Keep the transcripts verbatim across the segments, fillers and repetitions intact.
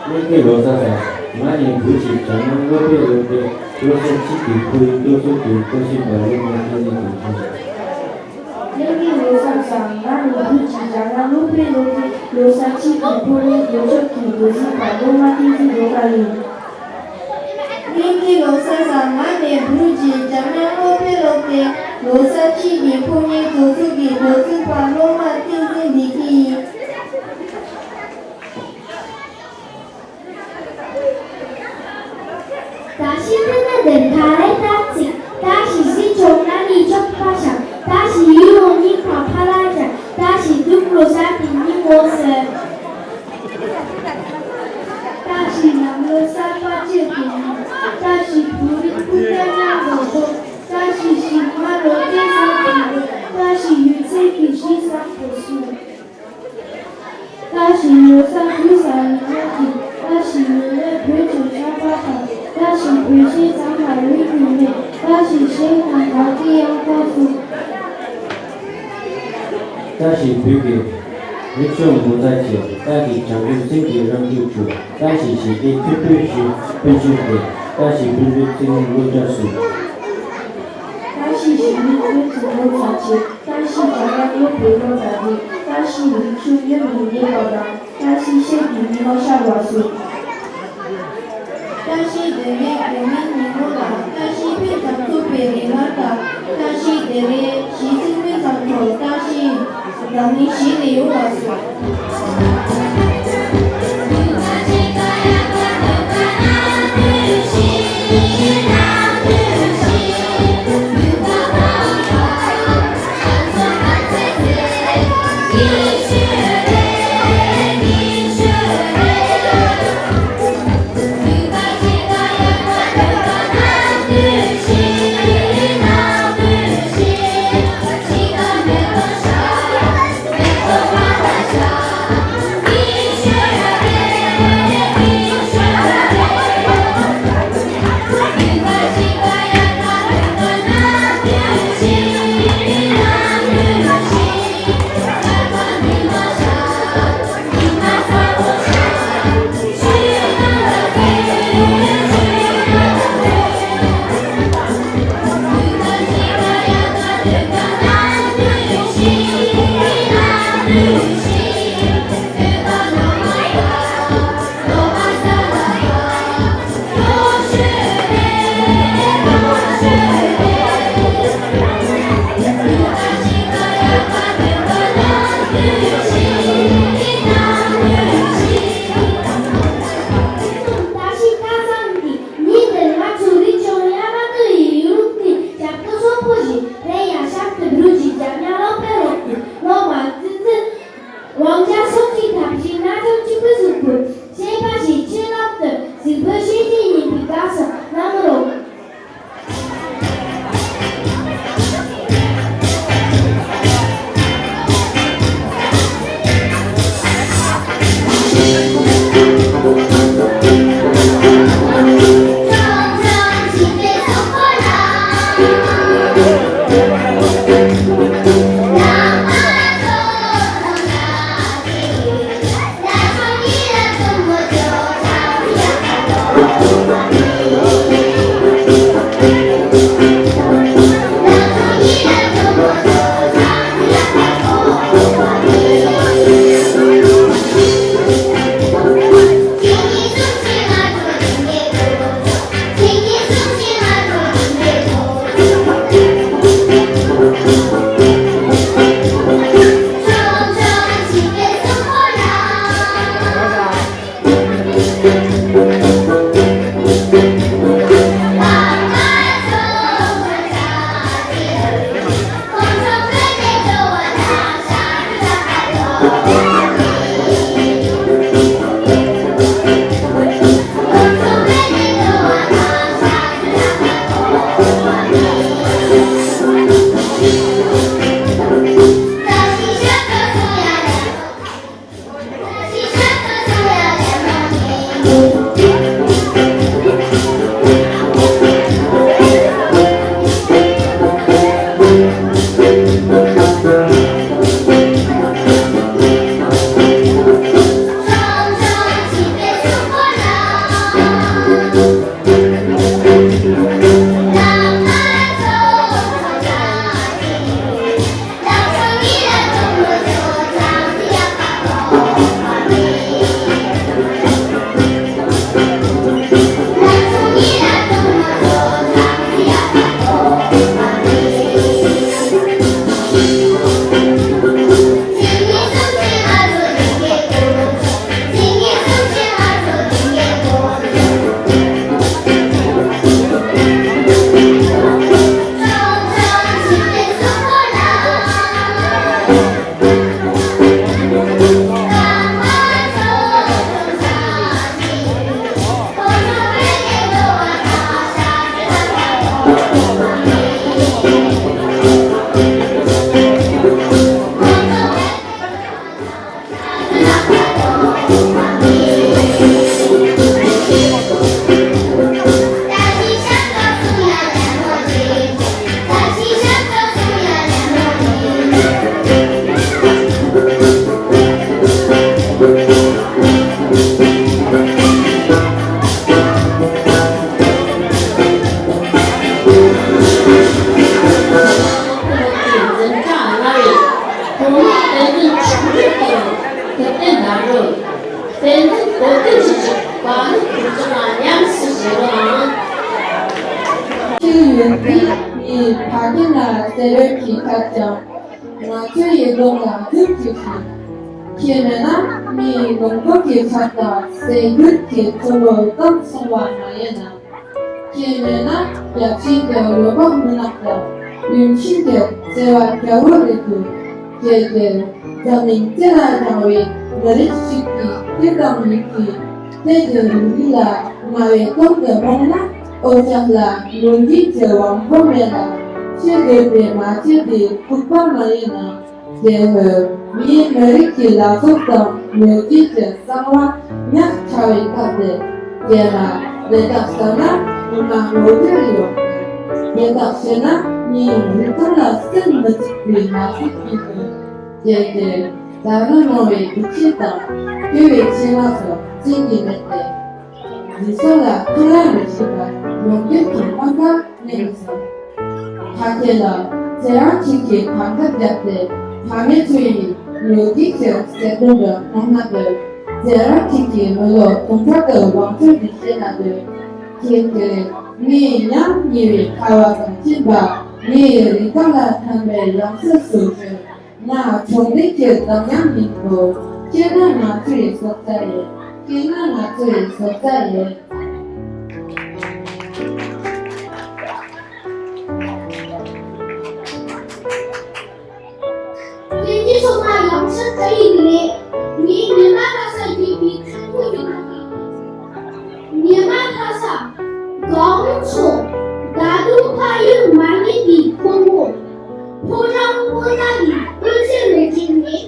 སྙན་གྱི་ལོ་གསར་བཟང་། ང་ནི་བོད་ཀྱི་འཇམ་དབྱངས་སློབ་གྲྭའི་སློབ་དཔོན་བློ་བཟང་སྐྱིད་ཀྱི་ཕུ་བོའི་སློབ་གསོ་དེ་སྐུ་ཞབས་པ་སློབ་མ་ཐེངས་གཉིས་དང་མཚུངས། སྙན་གྱི་ལོ་གསར་བཟང་། ང་ནི་བོད་ཀྱི་འཇམ་དབྱངས་སློབ་གྲྭའི་སློབ་དཔོན་བློ་བཟང་སྐྱིད་ཀྱི་ཕུ་བོའི་སློབ་ཕྲུག་གི་འགོ་འཛིན་པ་སློབ་མ་བསྟན་འཛིན་རྡོ་དཀར་ཡིན། སྙན་གྱི་ལོ་གསར་བཟང་། ང་ནི་བོད་ཀྱི་འཇམ་དབྱངས་སློབ་གྲྭའི་སློབ་དཔོན་བློ་བཟང་སྐྱིད་ཀྱི་ཕུ་ནུའི་གྲོས་ཚོགས་ཀྱི་གྲོས་ཚོགས་པ་སློབ་མ་བསྟན་འཛིན་བདེ་སྐྱིད་ཡིན། བཀྲ་ཤིས་བདེ་ལེགས། བཀྲ་ཤིས་བདེ་ལེགས། བཀྲ་ཤིས་བདེ་ལེགས། བཀྲ་ཤིས་གཟི་བྱུང་ན་ནི་ཆོག་པ་ཤ། བཀྲ་ཤིས་ཡིད་འོང་སྙིང་ཁ་ཕ་ལ་ཆ། བཀྲ་ཤིས་སྡུག་ལོ་ཟ་དེ་ཉིན་མོ་ཟེར། བཀྲ་ཤིས་ནམ་ལོ་གསར་པ་བཅུ་དགུ་ཉིན། བཀྲ་ཤིས་བུ་རིགས་ཕུག་ཏེ་ཉམས་དགོས་དོ། བཀྲ་ཤིས་ཤིང་མ་ལོ་ཏེ་སང་དུ་ལོ། བཀྲ་ཤིས་ཡོད་ཚད་ཀྱི་ཤིང་སང་དུ་སུ། བཀྲ་ཤིས་ལོ་གསར་དུས་སང་ཉིན་མོ་གི། བཀྲ་ཤིས་ཡོད་ལས་བོད་ཀྱི་ཆར་པ་དང་། བཀྲ་ཤིས་བོད་ཆས་ཙམ་ལ་ལུས་ཀྱི་མེད། བཀྲ་ཤིས་གཞས་དང་སྒྲ་གི་དབྱངས་ཁ་སུ། བཀྲ་ཤིས་བོད་ཀྱི་རིག་གཞུང་ངོ་མཚར་ཆེ། བཀྲ་ཤིས་བྱམས་སེམས་སེམས་ཀྱི་རང་བཞིན་གྲུབ། བཀྲ་ཤིས་ཞི་བདེའི་ཆུ་བོས་ཞུ་སྤུན་ཆུང་སྟེ། བཀྲ་ཤིས་སྤུན་པའི་ཚིག་ངན་བློ་འཇགས་སུ། བཀྲ་ཤིས་ཞི་བདེའི་ཚུལ་དུ་ངོ་མཚར་ཆེ། བཀྲ་ཤིས་བྱ་བ་སློབ་པའི་བློ་དང་ལྡན། བཀྲ་ཤིས་རིག་གཞུང་ཡུན་རིང་གནས་པ་དང་། བཀྲ་ཤིས་ཤེས་ཀྱི་ཉི་མ་ཤར་བ་སོགས། བཀྲ་ཤིས་བདེ་ལེགས་བོད་མིའི་ཉིན་མོ་ལ། བཀྲ་ཤིས་ཕུན་སུམ་ཚོགས་པའི་རིག་དངར་དང་། བཀྲ་ཤིས་བདེ་ལེགས་གཞིས་བྱེས་ཕུན་སུམ་ཚོགས། བཀྲ་ཤིས་འཛམ་གླིང་ཞི་བདེ་ཡོང་བ་སོགས། ལམ་ལུགས་ཏན་ཏན་གོ་སྐབས་ཤིག་བ་ནི་ཁོང་ཚོ་ལ་ཉམས་སུ་བཞེས་རོགས་གནང་། ཁྱེད་ཡོད་དུས་ངས་ཕ་རྒན་ལ་ཟེར་བའི་གི་ཁ་ཀྱང་ང་ཚོའི་ཡི་དམ་ལ་འཛུམ་གྱིས་ཤིག་ཁྱེད་མེད་ན་ངའི་ལུང་པ་གི་ཁ་དང་ཟས་གོས་ཀྱི་ཚོང་ལོ་བཏང་སོང་བ་མ་ཡིན་ན། ཁྱེད་མེད་ན་རྒྱལ་ཕྱི་གི་ལོ་བབ་མི་ནག་དང་ཡུན་ཕྱིན་གྱི་བརྩེ་བ་རྒྱལ་བོ་རེད་འདུག་ཁྱེད་ཀྱིས་འཛམ་གླིང་སྤྱི་ལ་སྦྱང་བའི་མི་རིགས་ཤིག་གི་སྐད་དང་མིག་གིས་དེ་གི་རིགས་ལ་སྨྲ་བའི་གཏམ་གྱི་རྨོངས་ན་འོ་ཅག་ལ་ལོ་རྒྱུས་ཀྱི་དབང་པོ་མེད་ལ་ཤེས་འདོད་པའི་མ་ཤེས་དེ་ལྐུགས་པ་མ་ཡིན་ན། དེ་ནི་མིའི་མི་རིགས་ཀྱི་ལག་ཐོག་དང་ལོ་རྒྱུས་ཀྱི་གསང་བ་ཉག་ཕྲ་བའི་སྟབས་དེ་རྒྱལ་མ་རེ་དག་ཟ་ན་ངོ་མ་ངོ་རྒོལ་ཡོང་གི། རེ་དག་བྱས་ན་མིའི་རིན་ཐང་ལ་སེམས་མི་ཚིག་པའི་མ་ཚིག་གི་ནོར། དེ་དེ་ད་རུང་མང་བའི་འདུ་ཤེས་དང་དགེ་བའི་ཆེ་བ་སོགས་བརྩི་གི་མེད་དེ། འདི་ཚོ་ལ་ཁ་ལག་མི་བྱེད་པར་ཡོང་རྒྱུ་གི་རྣམ་པ་གནས་མི་སྲིད། ད་ཁྱེད་ལ་ཚེ་རང་ཁྱེད་ཀྱི་བར་ཐག་བརྒྱབ་སྟེ་ཕ་མེས་ཚོ་ཡི་ལོ་རྒྱུས་ཀྱི་གསལ་སྟོན་དུ་གནང་ན་འདོད། ཚེ་རང་ཁྱེད་ཀྱི་མི་ལོ་དུང་ཕྲག་གི་དབང་ཚད་འདི་བཤད་ན་འདོད། ཁྱེད་ཀྱིས་ངའི་ཉམས་ཉེ་བའི་ཁ་བ་དང་མཆིན་པ་ངའི་རིན་ཐང་ལ་ཐན་པའི་ཡང་སྲིད་སུ་བྱོན། ང་གྲོང་སྡེ་གྱི་འདམ་ཉམས་ཡིན་གོ། སྐྱེས་ན་ང་ཚོའི་སོག་རྩ་ཡིན། སྐྱེས་ན་ང་ཚོའི་སོག་རྩ་ཡིན། བོད་ཀྱི་སོག་མ་ཡང་སྲིད་རྩ་ཡིན་ལས། ངའི་ཉི་མ་ལྷ་ས་རྒྱལ་བའི་ཁྲིད་ཐུག་ཡིན་ནོ། ཉི་མ་ལྷ་ས། གང་ཚོ། ད་དུང་ཕ་ཡུལ་མ་རྙེད་པའི་ཕོ་མོ། ཕོ་བྲང་སྔོན་མ་ནས་སྤུན་མཆེད་ལ་བརྒྱུད་ནས་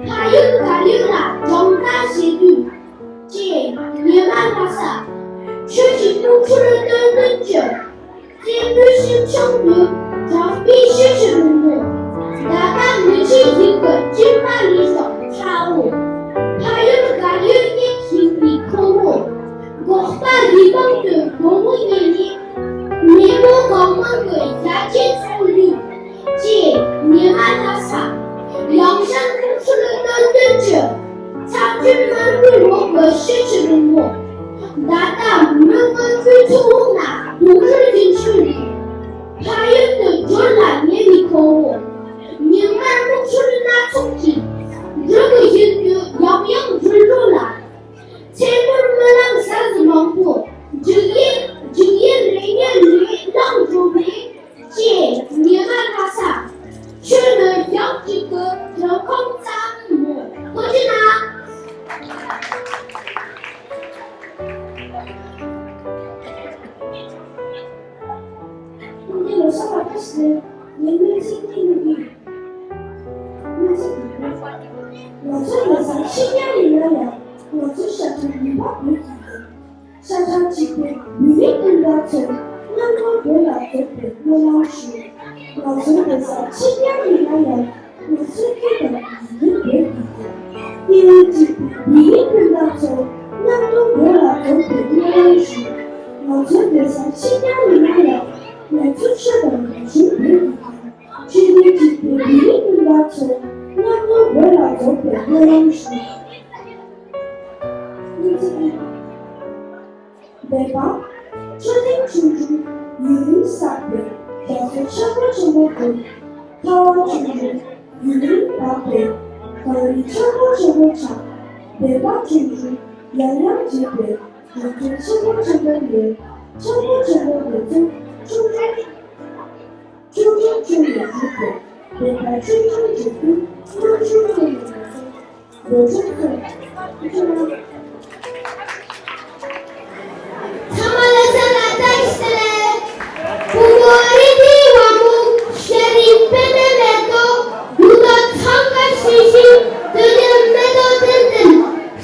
ཕ་ཡུལ་གར་ཡུལ་ལ་སྦྱོང་བརྡར་བྱེད་དུས། ཀྱེ་ཉི་མ་ལྷ་ས། ཁྱོད་ཀྱི་དཀོན་མཆོག་ལ་སྟོན་དོན་གྱི། བཙན་པོའི་ཞིང་ཆུང་དུ་གྲགས་པའི་ཤེས་བྱ་རིང་མོ། ད་ལྟ་མི་ཆོས་ཡིན་པར་སྐྱེས་པ་ལས་ཀྱང་ཕྲ་བོ། ཕ་ཡུལ་གར་ཡུལ་གཉིས་ཡིན་པའི་ཁོ་བོ། འགོག་པ་ལས་དང་དུ་སྒོ་མོ་ཉིད་ནས། མེས་པོ་གང་མང་གི་ཡ་གྱལ་ཚོགས་ལུས། ཀྱེ་ཉི་མ་ལྷ་ས། ཡང་ཞན་ཁོང་ཚོ་ལ་སྟོན་དོན་གྱི། ཚ་གྱང་དམར་པོའི་འོག་གི་ཤེས་བྱ་རིང་མོ། ད་ལྟ་མི་མངོན་པའི་ཚོགས་འོག་ན་སྡུག་རུས་ཀྱི་ཆུ་ལུད། ཕ་ཡུལ་དུ་འབྱོར་ལ་ཉེ་བའི་ཁོ་བོ། ཉིན་ལྔར་རྨོག་ཆུར་སྣ་ཚོགས་ཀྱིས། འབྲུ་གི་ཡུལ་དུ་ཡང་ཡང་འགྲུལ་འགྲོ་ལ། མཚན་མོར་རྨི་ལམ་གཟར་གཟི་མང་པོ། འཇིགས་ཡེ་འཇིགས་ཡེ་རེ་ངན་ལས་ལངས་འགྲོ་བའི། ཀྱེ་ཉི་མ་ལྷ་ས། ཁྱོད་ནི་ཡང་གཅིག་གི་སྒྲུབ་ཁང་ཙམ་མོ། ཐུགས་རྗེ་གནང་། ཁྱེད་ཀྱི་ལོ་གསར་བར་ཐག་ཆོད། ཉིན་མོའི་ཚིག་གཉིས་ལུགས་ཀྱི། སྨོན་ཚིག་གི། ང་ཚོ་ལོ་གསར་ཕྱི་རྒྱལ་ཡིན་ན་ཡང་། ང་ཚོའི་ཤ་ཁྲག་ཡིན་པ་བོད་ཀྱི་ཡིན། ཤ་ཁྲག་གཅིག་པའི་བོད་རིགས་སྤུན་ཟླ་ཚོ། མཉམ་དུ་བོད་ལ་རྫོགས་པའི་སྨོན་ལམ་ཞུ། ང་ཚོའི་ལོ་གསར་ཕྱི་རྒྱལ་ཡིན་ན་ཡང་། ང་ཚོའི་སྐད་དང་ཡི་གེ་བོད་ཀྱི་ཡིན། སྐད་ཡིག་གཅིག་པའི་བོད་རིགས་སྤུན་ཟླ་ཚོ། མཉམ་དུ་བོད་ལ་རྫོགས་པའི་སྨོན་ལམ་ཞུ། ང་ཚོའི་ལོ་གསར་ཕྱི་རྒྱལ་ཡིན་ན་ཡང་། ང་ཚོའི་ཆོས་དང་རིག་གཞུང་བོད་ཀྱི་ཡིན། ཆོས་ལུགས་གཅིག་པའི་བོད་རིགས་སྤུན་ཟླ་ཚོ། མཉམ་དུ་བོད་ལ་རྫོགས་པའི་སྨོན་ལམ་ཞུ། བོད་པ། འཕྲོད་བསྟེན་ཆུང་ཆུང་ཡུན་རིང་བསགས་པའི་རྒྱ་མཚོ་ཆེན་པོ་ཆེན་པོ་འདུ། ཁ་བ་ཆུང་ཆུང་ཡུན་རིང་འབབ་པའི་གངས་རི་ཆེན་པོ་ཆེན་པོ་ཆགས། བོད་པ་ཆུང་ཆུང་ཡང་ཡང་བརྗིད་པའི་རང་བྱུང་ཆེན་པོ་ཆེན་པོ་ཡོད། ཆེན་པོ་ཆེན་པོ་འདི་ཚོ་ཆུང་ཆུང་ཆུང་ཆུང་ཆུང་ནས་བརྗིད་པའི་བོད་པ་ཆུང་ཆུང་འཇིག་རྟེན་རྣམ་དཔྱོད་ཀུན་ལས་མ་འདས། ཚང་མ་ལ་ས་ལ་བཀྲ་ཤིས་བདེ་ལེགས། ཕུ་བོ་རི་དེའི་བ་མོ། ཤ་རི་པད་མའི་མེ་ཏོག་རྒྱུ་དང་འཚང་ཁ་ཤིག་ཤིག་སྟོད་ཀྱི་མེ་ཏོག་ལྡིར་ལྡིར།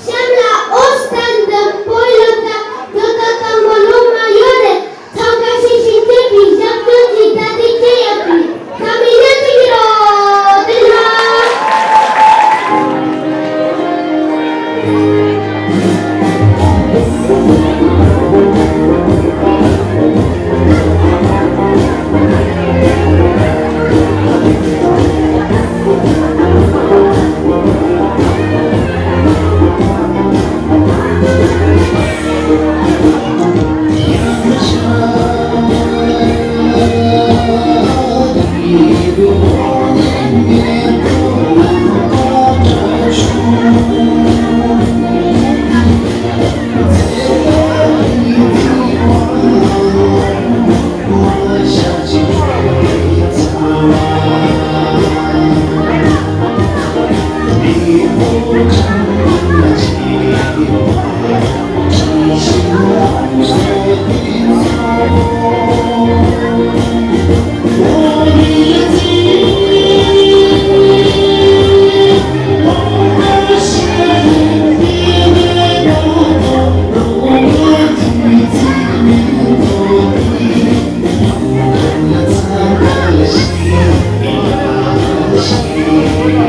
གཤམ་ལ་ཨོ་སི་ཐན་དུ་བོད་ལོ་ད་རྒྱུ་དང་དང་པོ་ལོ་མ་ཡོད་རེད། འཚང་ཁ་ཤིག་ཤིག་བྱེད་པའི་ཞབས་བརྟན་གྱི་ད་ལྟའི་ཆེ་ཡོད་པའི་ས་མི་ཉག་གཅིག་གི་རོ་དེ་ལ།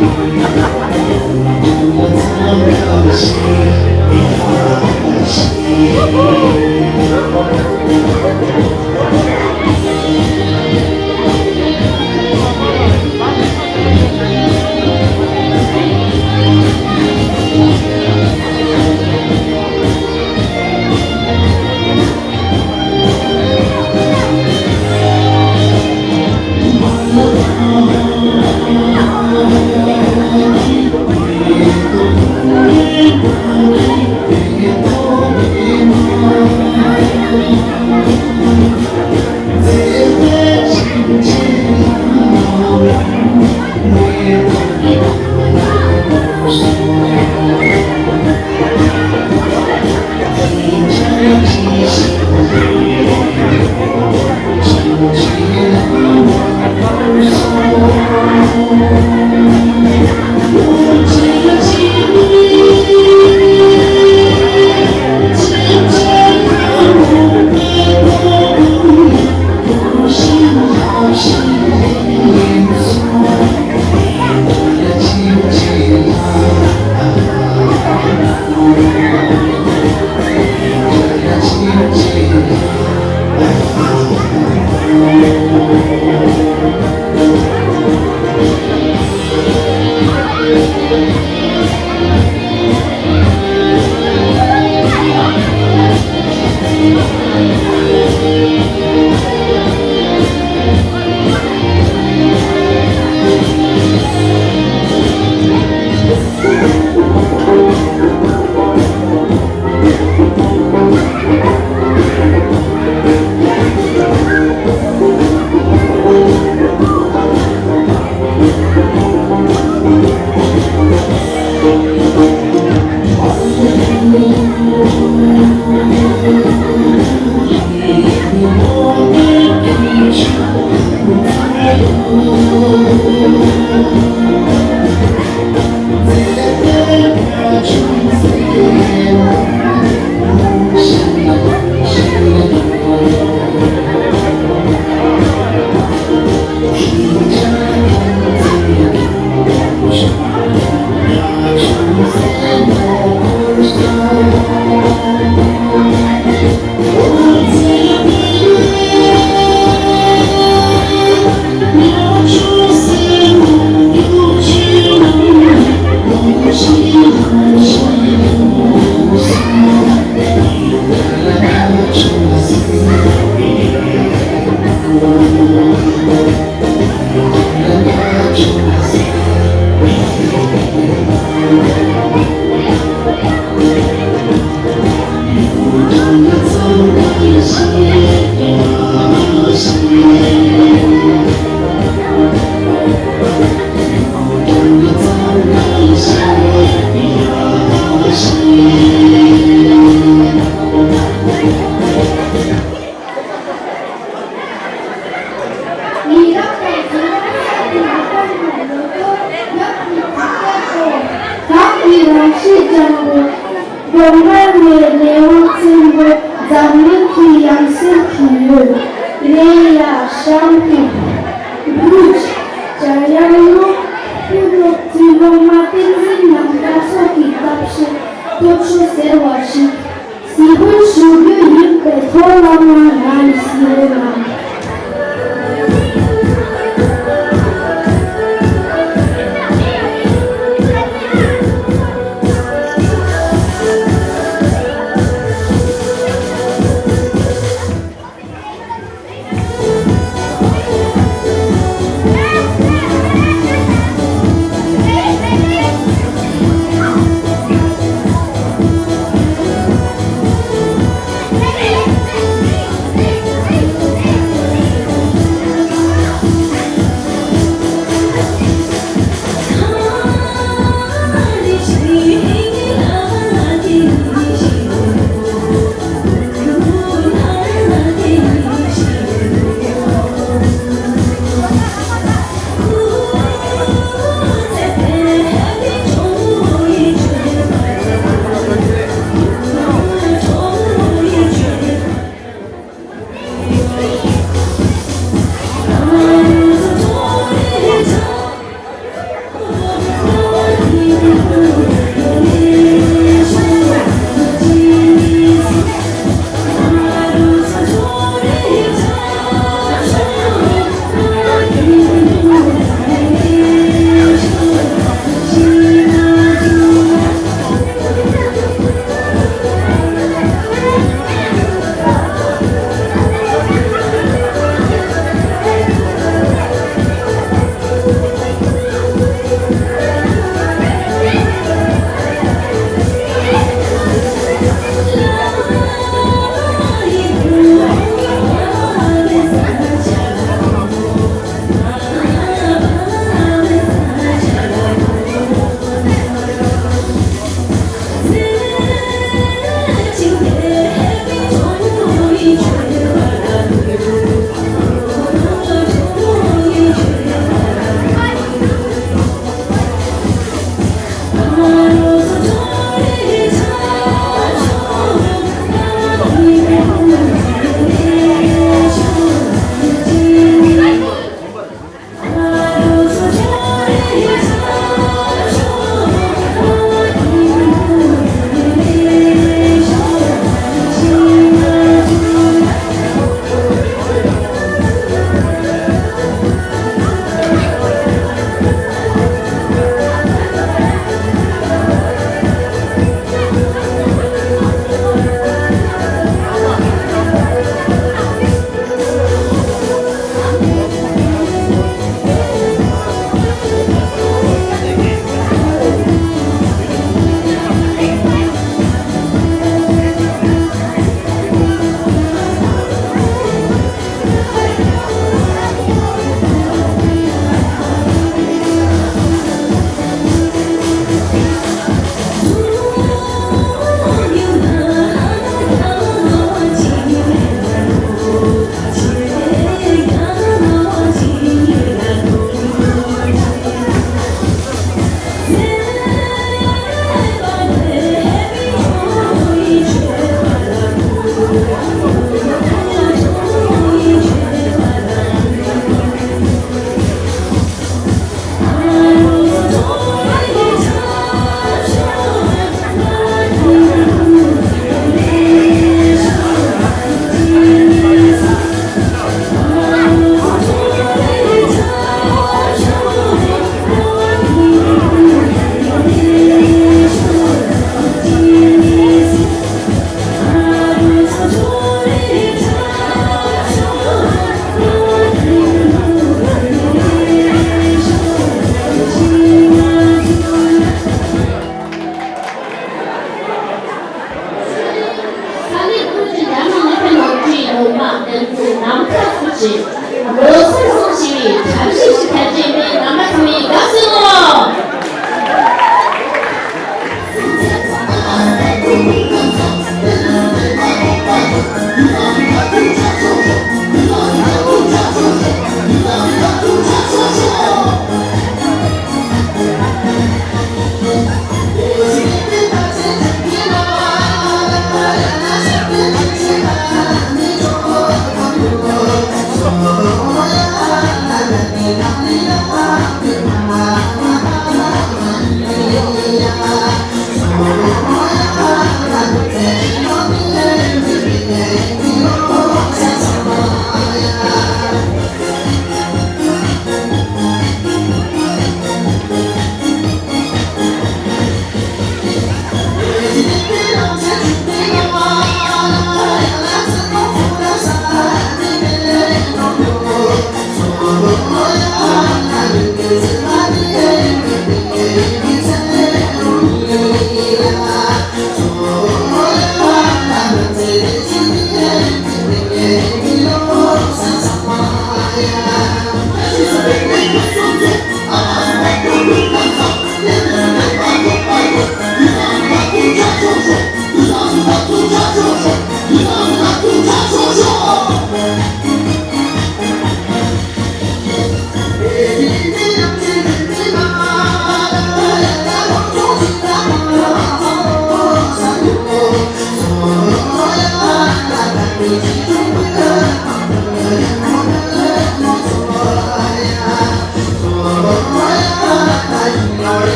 བདག་གི་རང་གཤིས་སྤྱང་པོ། སྒྲོལ་མ་ནས་ལས་དབང་བཙན་པོ། འཛམ་གླིང་གི་ཡང་སྲིད་ཀྱི་ཡུལ། རེད་ཡ་ཤང་ཀི། བུ་ཅ་ཡ་ལོ། ཕུ་ནུ་བཙུན་མོ་མ་བསྟན་འཛིན་ནམ་མཁའ་མཚོ་གི་སྐབས་སུ་ལྟོ་ཆུ་ཟེར་བ་ཞིག་གཟིགས་འབུལ་ཞུ་རྒྱུ་ཡིན་པས་ཐུགས་ལ་མ་ང་ཡི་གཟིགས་འབུལ་གནང་།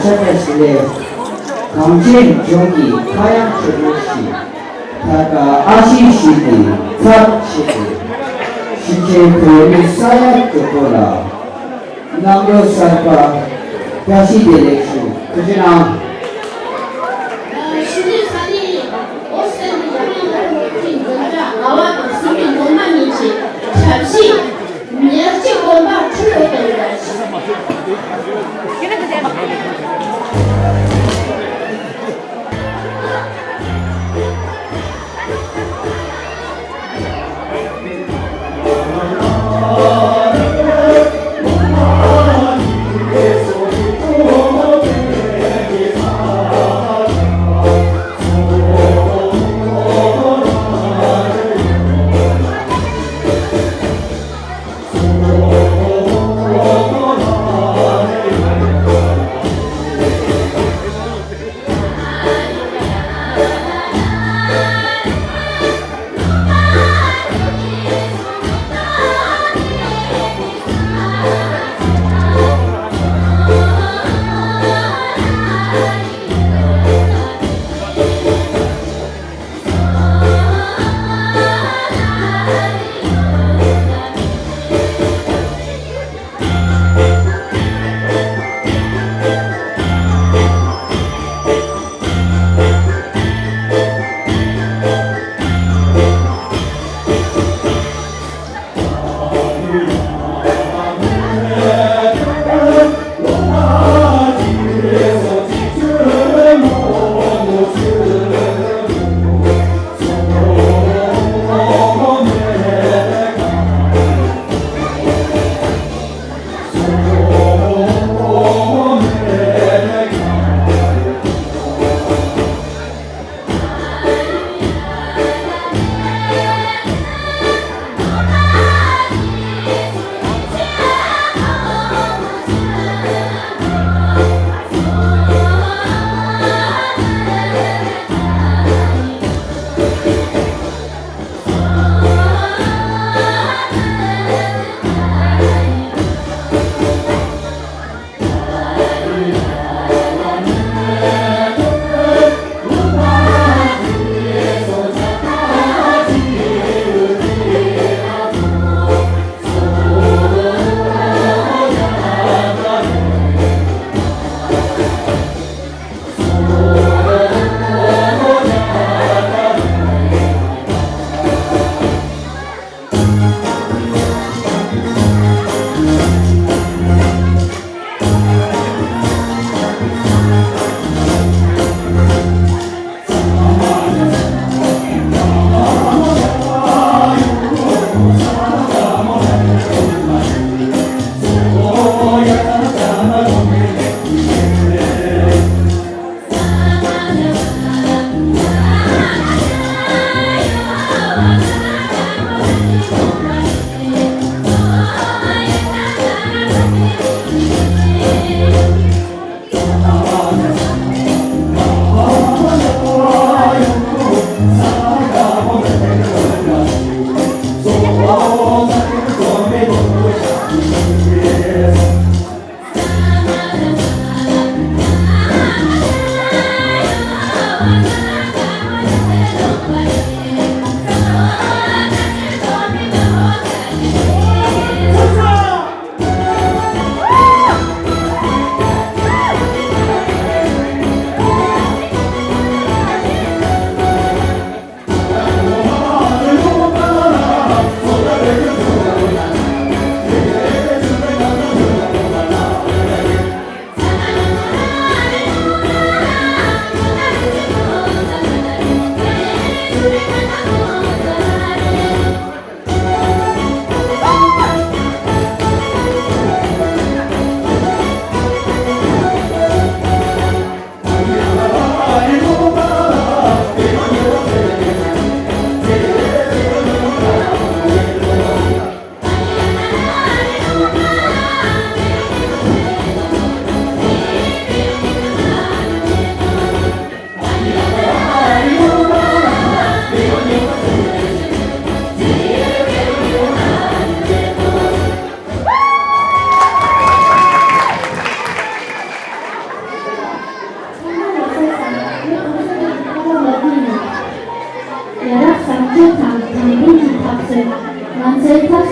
ཆ་ཤས་ལས། གངས་ཅན་ལྗོངས་ཀྱི་ཁ་གཡང་ཆེན་པོ་ཞིག་ཐད་ཀར་ཨ་ཤི་ཞིག་གི་ཚབ་བྱས་ཏེ། གཞིས་བྱེས་བོད་མི་ས་ཡ་དྲུག་པོ་ལ། གནམ་ལོ་གསར་པ་བཀྲ་ཤིས་བདེ་ལེགས་ཞུ། ཐུགས་རྗེ་གནང་། ཞི་བདེ་ས་གནས་ཨོ་སི་ཀྲི་ལི་ཡ་མངའ་སྡེའི་འཛིན་གྲྭ་ལྔ་པ་དང་གསུམ་པའི་སློབ་མ་གཉིས་ཀྱིས་ཞབས་ཕྱི་ཉེར་གཅིག་གོམ་པ་ཁྲི་ལོ་བརྒྱ་ཞིག་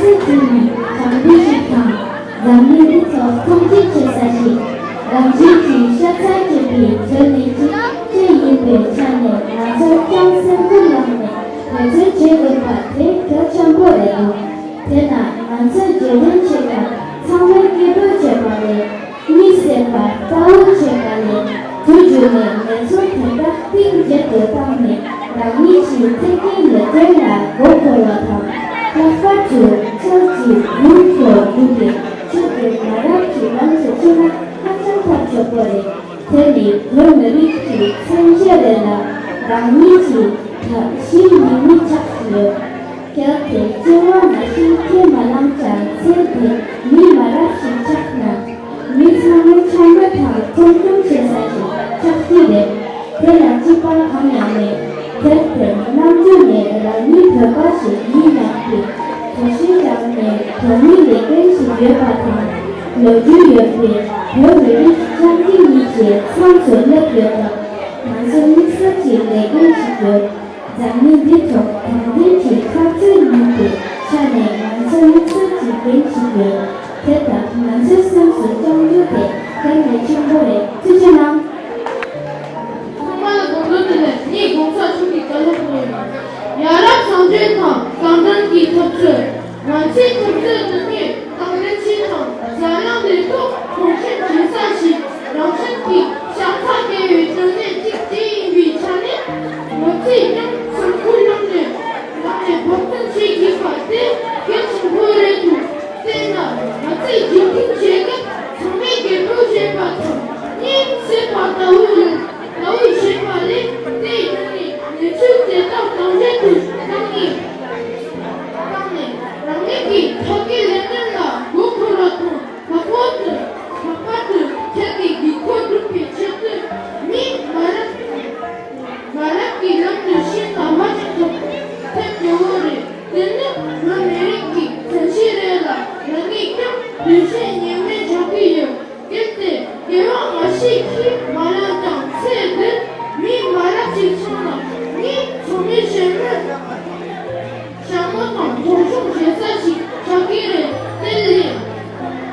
ཚེ་འདི་ནི་དྲང་བདེན་ཞིག་དང་། འཛམ་གླིང་འདི་ཚོ་མཐོང་ཆེན་བྱེད་ས་ཞིག་རང་བཞིན་གྱིས་ཤ་ཚ་བྱེད་པའི་དོན་ནི་གཅིག་ཅེས་ཡིན་པའི་ཆ་ནས། ང་ཚོ་ཀྱང་སེམས་ཁུར་བླངས་ནས་འབད་བརྩོན་བྱེད་དགོས་པ་དེ་གལ་ཆེན་པོ་རེད་འདུག་དེས་ན་ང་ཚོས་རྗེས་དྲན་བྱེད་སྐབས་ཚང་མས་སྐད་འབོད་བྱེད་པ་ལས། གཉིད་སད་པར་ལྟ་སྐོར་བྱེད་པ་ལས། དུས་རྒྱུན་ནས་ངལ་འཚོ་དེ་དག་གཏིང་འཇགས་སུ་བཏང་ནས། རང་ཉིད་ཀྱི་ཐད་ཀའི་ལས་དོན་ལ་མགོ་འཁོར་བ་དང་། ལྷག་པར་དུ་ཆབ་ཀྱི་འབུར་དུ་བརྒྱུད་དེ་ཆོས་ཀྱི་མ་རབས་ཀྱི་ལམ་དུ་ཚུད་ན་ཧ་ཅང་ཐབས་སྐྱོ་པོ་རེད། དེ་ནི་བོད་མི་རིགས་ཀྱི་མཚོན་བྱེད་རེད་ལ། རང་ཉིད་ཀྱི་ཐབས་ཤེས་ཉིན་མོ་ཆགས་ཡོད། གལ་ཏེ་སྐྱེ་བ་ནང་བཞིན་ཁས་མ་བླངས་ཀྱང་། ཚེ་འདི་མི་མ་རབས་ཤིག་ཆགས་ན། མི་ཚང་མས་འཆམ་པོ་དང་མཐོང་ཆུང་བྱེད་ས་ཞིག་ཆགས་ཀྱི་རེད། དེ་ལ་གཅིག་པ་གང་ཡང་མེད། དེར་བརྟེན་ནམ་རྒྱུན་ནས་རང་ཉིད་བོད་པ་ཞིག་ཡིན་སྙམ་པའི་དགའ་ཞེན་བཅངས་ནས། བོད་མིའི་ལས་འགན་ཞིག་ཡོད་པ་དང་། ལོ་རྒྱུས་ཡོད་པའི་བོད་མི་རིགས་སྤྱང་ཀི་ཡིན་ཞེས་མཚམས་སུ་སླེབས་ཡོད་སྟབས། ང་ཚོ་དམིགས་བསལ་གྱི་ལས་འགན་ཞིག་ཡོད། འཛམ་གླིང་འདི་ཐོག་དྲང་བདེན་གྱི་འཐབ་རྩོད་ཡིན་པའི་ཆ་ནས། ང་ཚོ་དམིགས་བསལ་གྱི་འགན་ཞིག་ཡོད། དེ་ལྟར་ང་ཚོའི་སེམས་སུ་བཅངས་རྒྱུ་དེ་གལ་གནད་ཆེན་པོ་རེད། ཐུགས་རྗེ་གནང་། ཚང་མ་ལ་དགོང་དྲོ་བདེ་ལེགས། ངས་གོང་ས་མཆོག་གི་བཀའ་སློབ་གནང་ཡོད། ཡ་རབས་གསང་སྤྱོད་དང་རྐང་འདྲེན་གྱི་འཐབ་རྩོད། ང་ཚོའི་འཐབ་རྩོད་འདི་ནི་དང་ལེན་བྱེད་དང་། ཟ་རང་ལས་ཐོག་གོང་ཆེན་བྱེད་ས་ཞིག་རང་བཞིན་གྱིས་ཤ་ཚ་སྐྱེ་བའི་གདོད་ནས་གཅིག་དེ་ཡིན་པའི་ཆ་ནས། ང་ཚོས་ཀྱང་སེམས་ཁུར་བླངས་ནས་བླངས་ནས་འབད་བརྩོན་བྱེད་དགོས་པ་དེ་གལ་ཆེན་པོ་རེད་འདུག་དེས་ན་ང་ཚོས་རྗེས་དྲན་བྱེད་སྐབས་ཚང་མས་སྐད་འབོད་བྱེད་པ་དང་། གཉིད་སད་པ་ལྟ་བུ་ལྟ་བུ་བྱེད་པ་ལས། དེ་ཡིན་ནས་གནས་ཚུལ་དེ་དག་དང་ལེན་དུ་བཏང་ནས། བཏང་ནས་རང་ཉིད་ཀྱི་ཐབས་ཀྱི་ལས་དོན་ལ་མགོ་འཁོར་བ་དང་། ལྷག་པར་དུ་ལྷག་པར་དུ་ཁྱེད་ཀྱི་དགོས་མཁོ་སྒྲུབ་པའི་ཆེད་དུ་མི་མ་རབས་མ་རབས་ཀྱི་ལམ་དུ་ཕྱིན་ན་ཧ་ཅང་ཐབས་ཐབས་སྐྱོ་བོ་རེད། དེ་ནི་བོད་མི་རིགས་ཀྱི་མཚོན་བྱེད་རེད་ལ། རང་ཉིད་ཀྱང་དུས་ཆེན་ཉེས་མེད་ཆགས་ཀྱི་ཡོད། གལ་ཏེ་དགེ་བ་མ་ཞིག་གིས་མ་ལངས་ཀྱང་། ཚེ་འདིར་མི་མ་རབས་ཤིག་ཆགས་ན། ངས་ཚང་མའི་བྱམས་སྨོན། བྱམས་སྨོན་དང་མཐོང་ཆུང་བྱེད་ས་ཞིག་ཆགས་ཀྱི་རེད། དེ་ལས་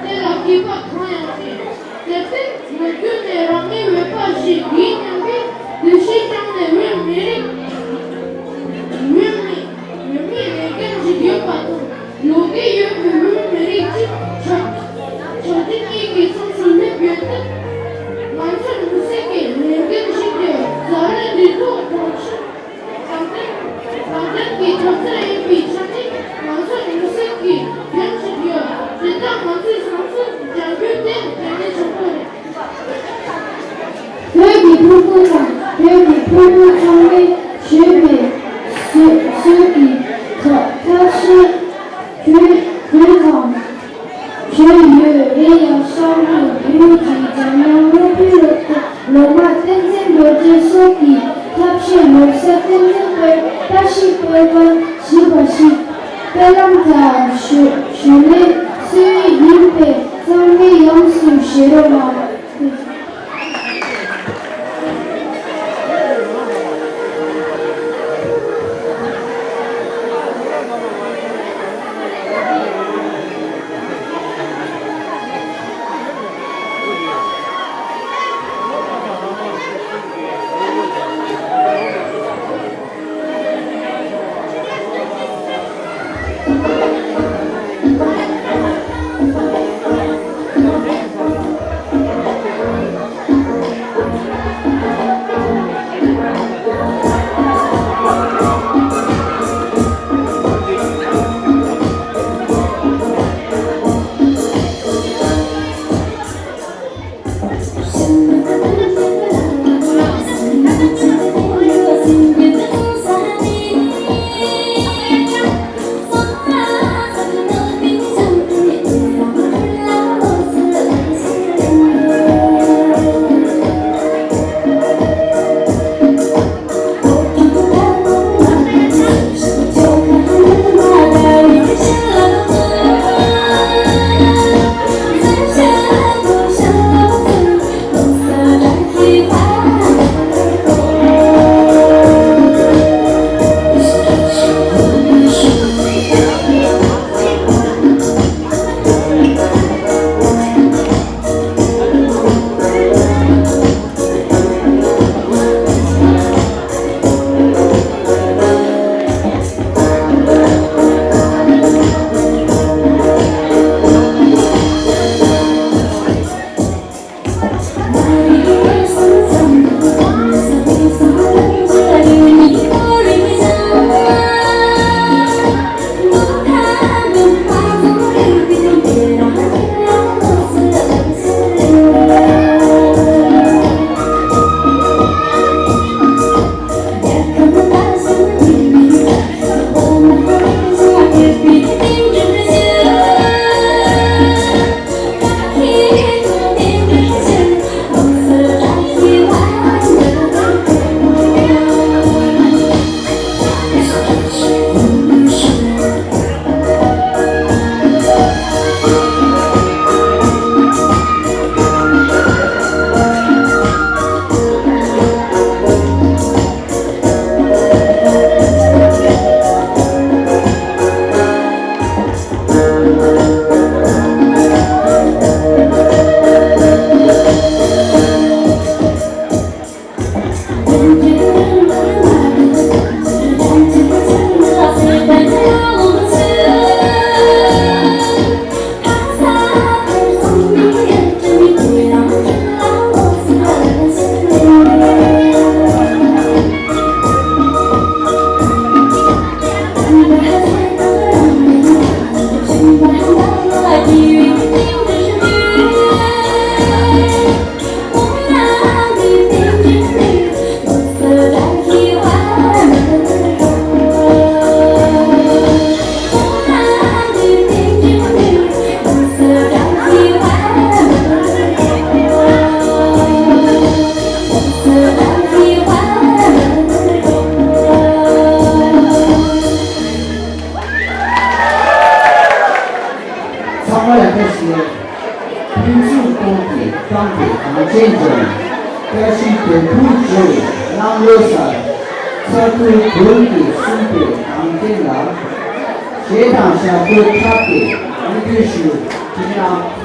དེ་ལ་སྐྱིད་པ་གང་ཡང་མེད། དེར་བརྟེན་ང་རྒྱུན་ནས་རང་ངའི་འོས་པ་ཞིག་ཡིན་སྙམ་པའི་འདུ་ཤེས་བཅངས་ནས། བོད་མི་རིགས་བོད་མི་བོད་མིའི་ལས་འགན་ཞིག་ཡོད་པ་དང་། ལོ་རྒས་ཡོད་པའི་བོད་མི་རིགས་ཅིག་ཆགས་ཆགས་རྒྱུ་གཉིས་ཀྱི་མཚམས་སུ་སླེབས་ཡོད་སྟབས། ང་ཚོ་མི་སེར་གྱི་ལས་འགན་ཞིག་ཡོད། ཟ་རིན་འདི་ཐོག་གོང་ཆེན་དྲང་བདེན་དྲང་བདེན་གྱི་འཐབ་རྩོད་ཡིན་པའི་ཆ་ནས། ང་ཚོ་མི་སེར་གྱི་འགན་ཞིག་ཡོད། དེ་དག་ང་ཚོས་བསམ་ཚུལ་སྦྱང་རྒྱུ་དེ་གལ་གནད་ཆེན་པོ་རེད། བོད་ཀྱི་ཕྲུ་གུ་དང་བོད་ཀྱི་ཕྲུ་གུ་ཚང་མས་བྱས་པའི་སྲོལ་སྲོལ་གྱི་ཐབས་ཐབས་ཤེས་བྱས་བྱས་དང་བྱས་ཡོད། དེ་ཡང་གཤམ་དུ་བོད་ཀྱི་འཇམ་དབྱངས་སློབ་དཔོན་སློབ་གྲྭའི་སློབ་མ་བསྟན་འཛིན་རྡོ་རྗེ་སོགས་ཀྱི་ཐབས་ཤེས་ལོ་གསར་བསྟན་འཛིན་པའི་བཀྲ་ཤིས་སྤེལ་བར་ཞུས་པ་ཞིག་དཔེ་ལམ་དང་ཞུ་ཞུ་ལས་སྲོལ་ཡིག་ཡིན་པས། ཚང་མས་ཡོངས་སུ་བཞེས་རོགས་གནང་། ལ་བཀྲ་ཤིས། ཕུན་སུམ་ཚོགས་པའི་བསམ་པའི་གངས་ཅན་ལྗོངས། བཀྲ་ཤིས་དོད་ཕུལ་འཇོ་བའི་གནམ་ལོ་གསར། ཚ་ཁུལ་དགུན་གྱི་སྲུང་བའི་གངས་ཅན་ལ། གཞས་དང་ཞབས་བྲོ་འཁྲབ་སྟེ་སྙིང་བསྡུས་ཞུ། ཐུགས་རྗེ་གནང་།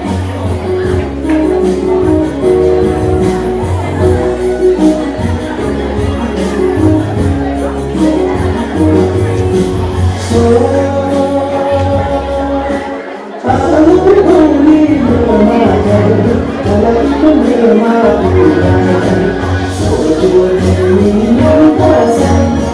ཕྱུགས་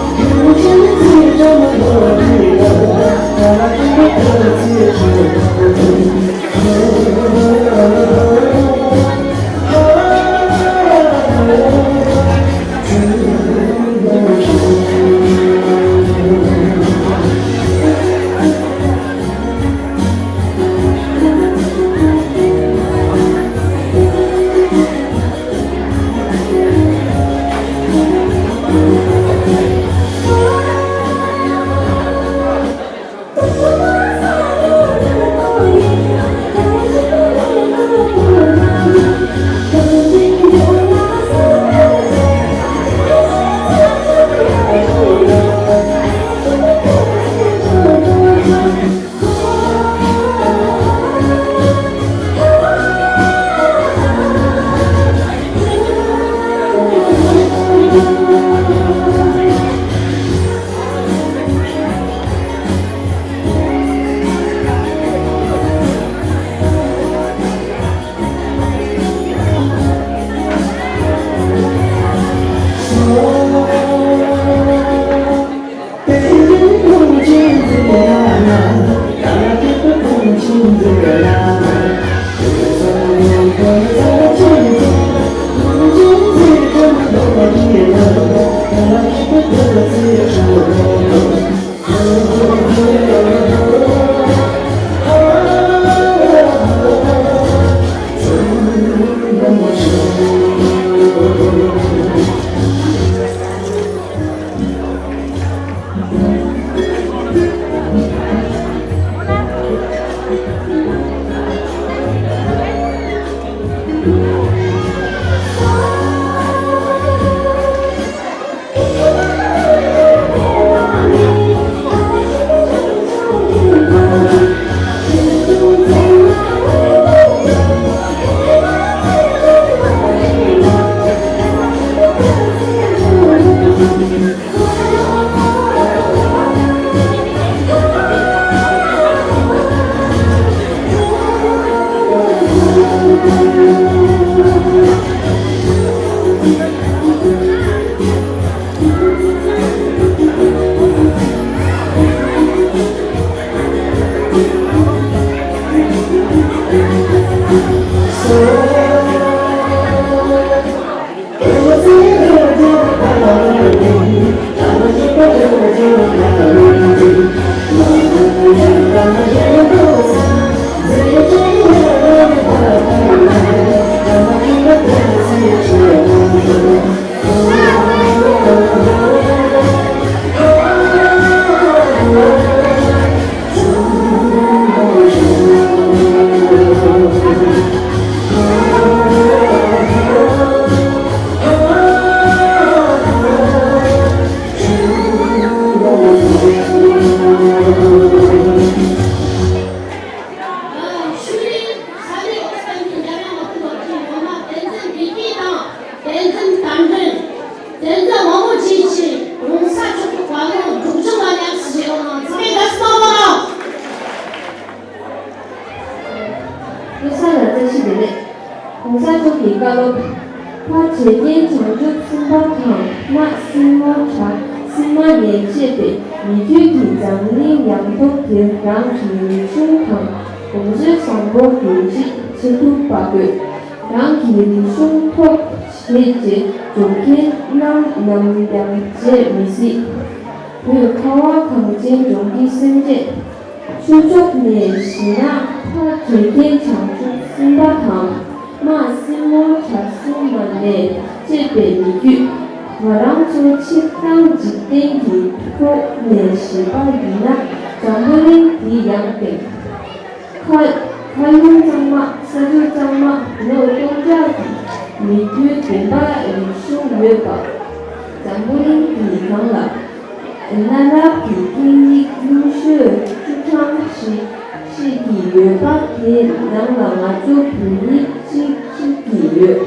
རིགས་ས་གནས་ཨོ་སི་ཀྲ་ནི་འདྲ་མཉམ་མ་ཐུབ་པ་ཁྱོན་ཡོངས་ལ་བསྟན་འཛིན་བདེ་སྐྱིད་དང་བསྟན་འཛིན་རྟ་མགྲིན། བསྟན་འཛིན་དབང་པོ་ཆེ་ཆེ་གོང་ས་མཆོག་གི་བཀའ་སློབ་སྒྲོག་སྦྱང་ལ་ཉམས་སུ་བཞེས་པ་དང་ཚང་མས་དགའ་བསུ་གནང་རོགས་གནང་། སྐུ་གཟུགས་ལ་བཀྲ་ཤིས་བདེ་ལེགས། གོང་ས་མཆོག་གི་བཀའ་སློབ། ཕ་དྲེགས་ལྡན་བྱང་ཆུབ་སེམས་དཔའ་དང་མ་སྲིན་མོ་བྲག་སྲིན་མ་ནས་སྐྱེས་པའི་མི་བསྐྱོད་ཀྱི་འཛམ་གླིང་ཡང་སྟོང་དེར་རང་གི་རིག་གཞུང་དང་གོམས་སྲོལ་བཟང་པོ་རྒྱུན་སྲིང་བྱེད་ཐུབ་པ་དགོས། རང་གི་རིག་གཞུང་ཐོག་བྱས་རྗེས་འཇོག་མཁན་རྣམས་ནམ་ཡང་བརྗེད་མི་སྲིད། བོད་ཁ་བ་གངས་ཅན་ལྗོངས་ཀྱི་སེམས་ཅན། ཆོས་ཕྱོགས་ནས་གཞི་ནས་ཕ་དྲེགས་ལྡན་བྱང་ཆུབ་སེམས་དཔའ་དང་མ་སྲིན་མོ་བྲག་སྲིན་མ་ནས་སྐྱེས་པའི་མི་བསྐྱོད། ང་རང་ཚོ་སྤྱིར་བཏང་འཇིག་རྟེན་གྱི་ཐོག་ནས་བཤད་པ་ཡིན་ན་འཛམ་བུ་གླིང་འདི་ཡང་བསྟན། མཁའ་མཁའ་རླུང་གཙང་མ། ས་རྡུལ་གཙང་མ། ལོ་སྟོང་ཕྲག་གི་མི་རྒྱུད་ལྡན་པ་རིག་གཞུང་ཡོད་པ། འཛམ་བུ་གླིང་གི་ནང་ལ་གནའ་རབས་ཀྱི་སྐད་ཡིག་ཉུང་ཤོས་བཅུ་གྲངས་ཤིག་ཤིག་གི་ཡོད་པ། དེའི་ནང་ལ་ང་ཚོ་བོད་ཡིག་གཅིག་གཅིག་གི་ཡོད།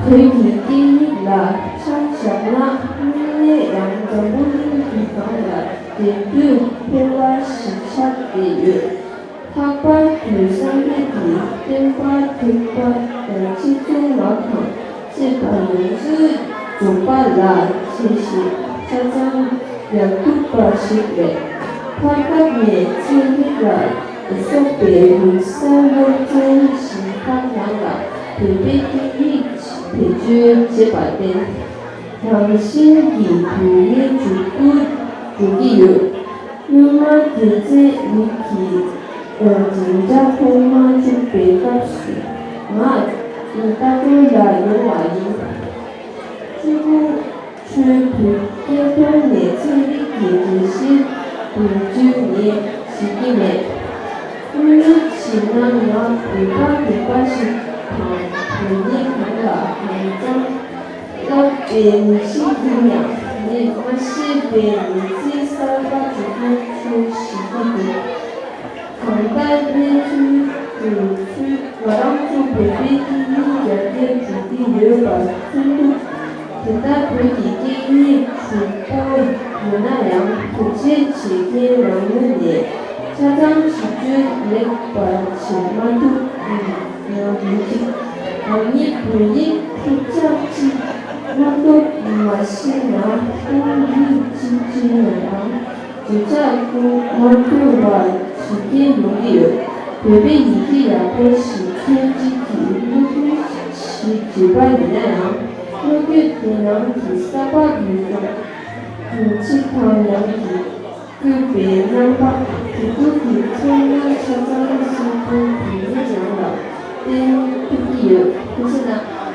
བོད་ཀྱི་སྐད་ཡིག་ལ་ཆ་བཞག་ན། དངོས་གནས་ཡང་འཛམ་བུ་གླིང་གི་སྒང་ལ་འགྲན་བསྡུར་འཕེར་བ་ཞིག་ཆགས་བསྡད་ཡོད། ལྷག་པར་དུ་སངས་རྒྱས་ཀྱི་བསྟན་པ་ཐེག་པ་ཆེ་ཆུང་ལག་དང་བཅས་པ་ཡོངས་སུ་རྫོགས་པ་ལ་བྱས་ཤིང་ཆ་ཚང་ཡང་ཐུབ་པ་ཞིག་རེད། ཕར་ཁ་ནས་ཚན་རིག་ལ་སོགས་པའི་རིག་གསར་སློབ་ཚན་ཞིག་ཕར་ནང་ལ་བོད་པའི་སྐད་ཡིག་བེད་སྤྱོད་བྱས་པར་བརྟེན། རང་བཞིན་གྱིས་བོད་ཡིག་མཇུག་ཏུ་འགྲོ་གི་ཡོད། སྔོན་མ་དེ་ཚན་རིག་གི་འཛིན་གྲྭ་ཐོག་མ་བཅུག་པའི་སྐབས་སུ་ང་ལྟ་སྐོར་ལ་ཡོང་བ་ཡིན། གཅིག་པུ་ཆོས་བོད་སྐད་ཐོག་ནས་ཚན་རིག་གི་འགྲེལ་བཤད་བེད་སྤྱོད་ངས་བྱེད་ཀྱི་མེད། དངོས་གནས་བྱས་ན་ང་བོད་པ་ངན་པ་ཞིག་དང་བོད་ཡིག་གང་ལ་གང་འཚམ་བསླབ་པའི་མི་ཞིག་ཡིན་ཡང་། ངས་མ་ཤེས་པའི་མི་ཚེ་གསར་པ་ཅིག་ཏུ་འཚོལ་ཞིག་གི་འདུག་གང་ལྟར་གནས་ཚུལ་དེ་ཚོས་ང་རང་ཚོ་བོད་པའི་སྐད་ཡིག་ཡར་རྒྱས་འགྲོ་གི་ཡོད་པར་མཚོན་ཐུབ། དེ་ལྟར་བོད་ཀྱི་སྐད་ཡིག་གཞུང་པོ་ཡོད་ན་ཡང་། བེད་སྤྱོད་བྱེད་མཁན་རང་ངོས་ནས་ཆ་ཚང་ཞིབ་དཔྱོད་ལེགས་པར་བྱེད་མ་ཐུབ་ཡང་མི་གཅིག་རང་ཉིད་བོད་ཡིག་ཐུབ་ཅག་ཅིག་མ་གཏོགས་མ་ཤེས་ན། ཁོང་ཡིག་ཅིག་བྲིས་ན་ཡང་བརྗོད་བྱ་ཁོང་མ་འཁྱོལ་བ་བྱེད་མཁན་ཡོང་གི་ཡོད། བོད་པའི་ཡི་གེ་ཡག་པོ་ཞིག་མཁན་གཅིག་གིས་སློབ་ཁྲིད་ཞིག་བྱས་པ་ཡིན་ན་ཡང་། སློབ་དཔོན་དེ་ནང་གི་གསར་པ་འདུས་སོང་གི་ཕྱི་དང་ནང་གི་བཀོད་པའི་རྣམ་པ་དེ་ཚོ་གི་ཚོར་སྣང་ཆ་ཚང་གཟུགས་པོའི་བོད་ཡིག་ནང་ལ་བསྟན་ཐུབ་ཀྱི་ཡོད། ཐུགས་རྗེ་གནང་།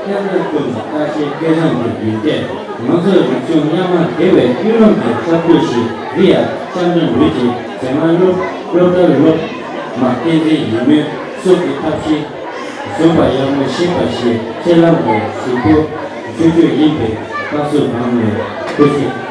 སྐྱབས་མགོན་སྐུ་ལ་བཀྲ་ཤིས་སྐལ་བཟང་གི་རྒྱུད་སྐད། ང་ཚོའི་རིག་གཞུང་རྙིང་མ་དེ་བས་གཡུ་ལོ་གི་ས་ཁུལ་ཞིག་རི་ཡ་སྐྱབས་མགོན་འོད་ཀྱི་མཛེས་མ་སློབ་སློབ་གྲྭར་སློབ་མ་བསྟན་འཛིན་ཡིད་སྨོན་སོགས་ཀྱི་ཐབས་ཤེས་བཟོས་པ་ཡག་མོ་ཤེས་པ་ཞིག་ཁས་བླངས་པའི་གཟིགས་སྐོར་ཞུ་རྒྱུ་ཡིན་པས། བཀའ་ཟུར་ནང་ནས་ཐུགས་རྗེ་ཆེ།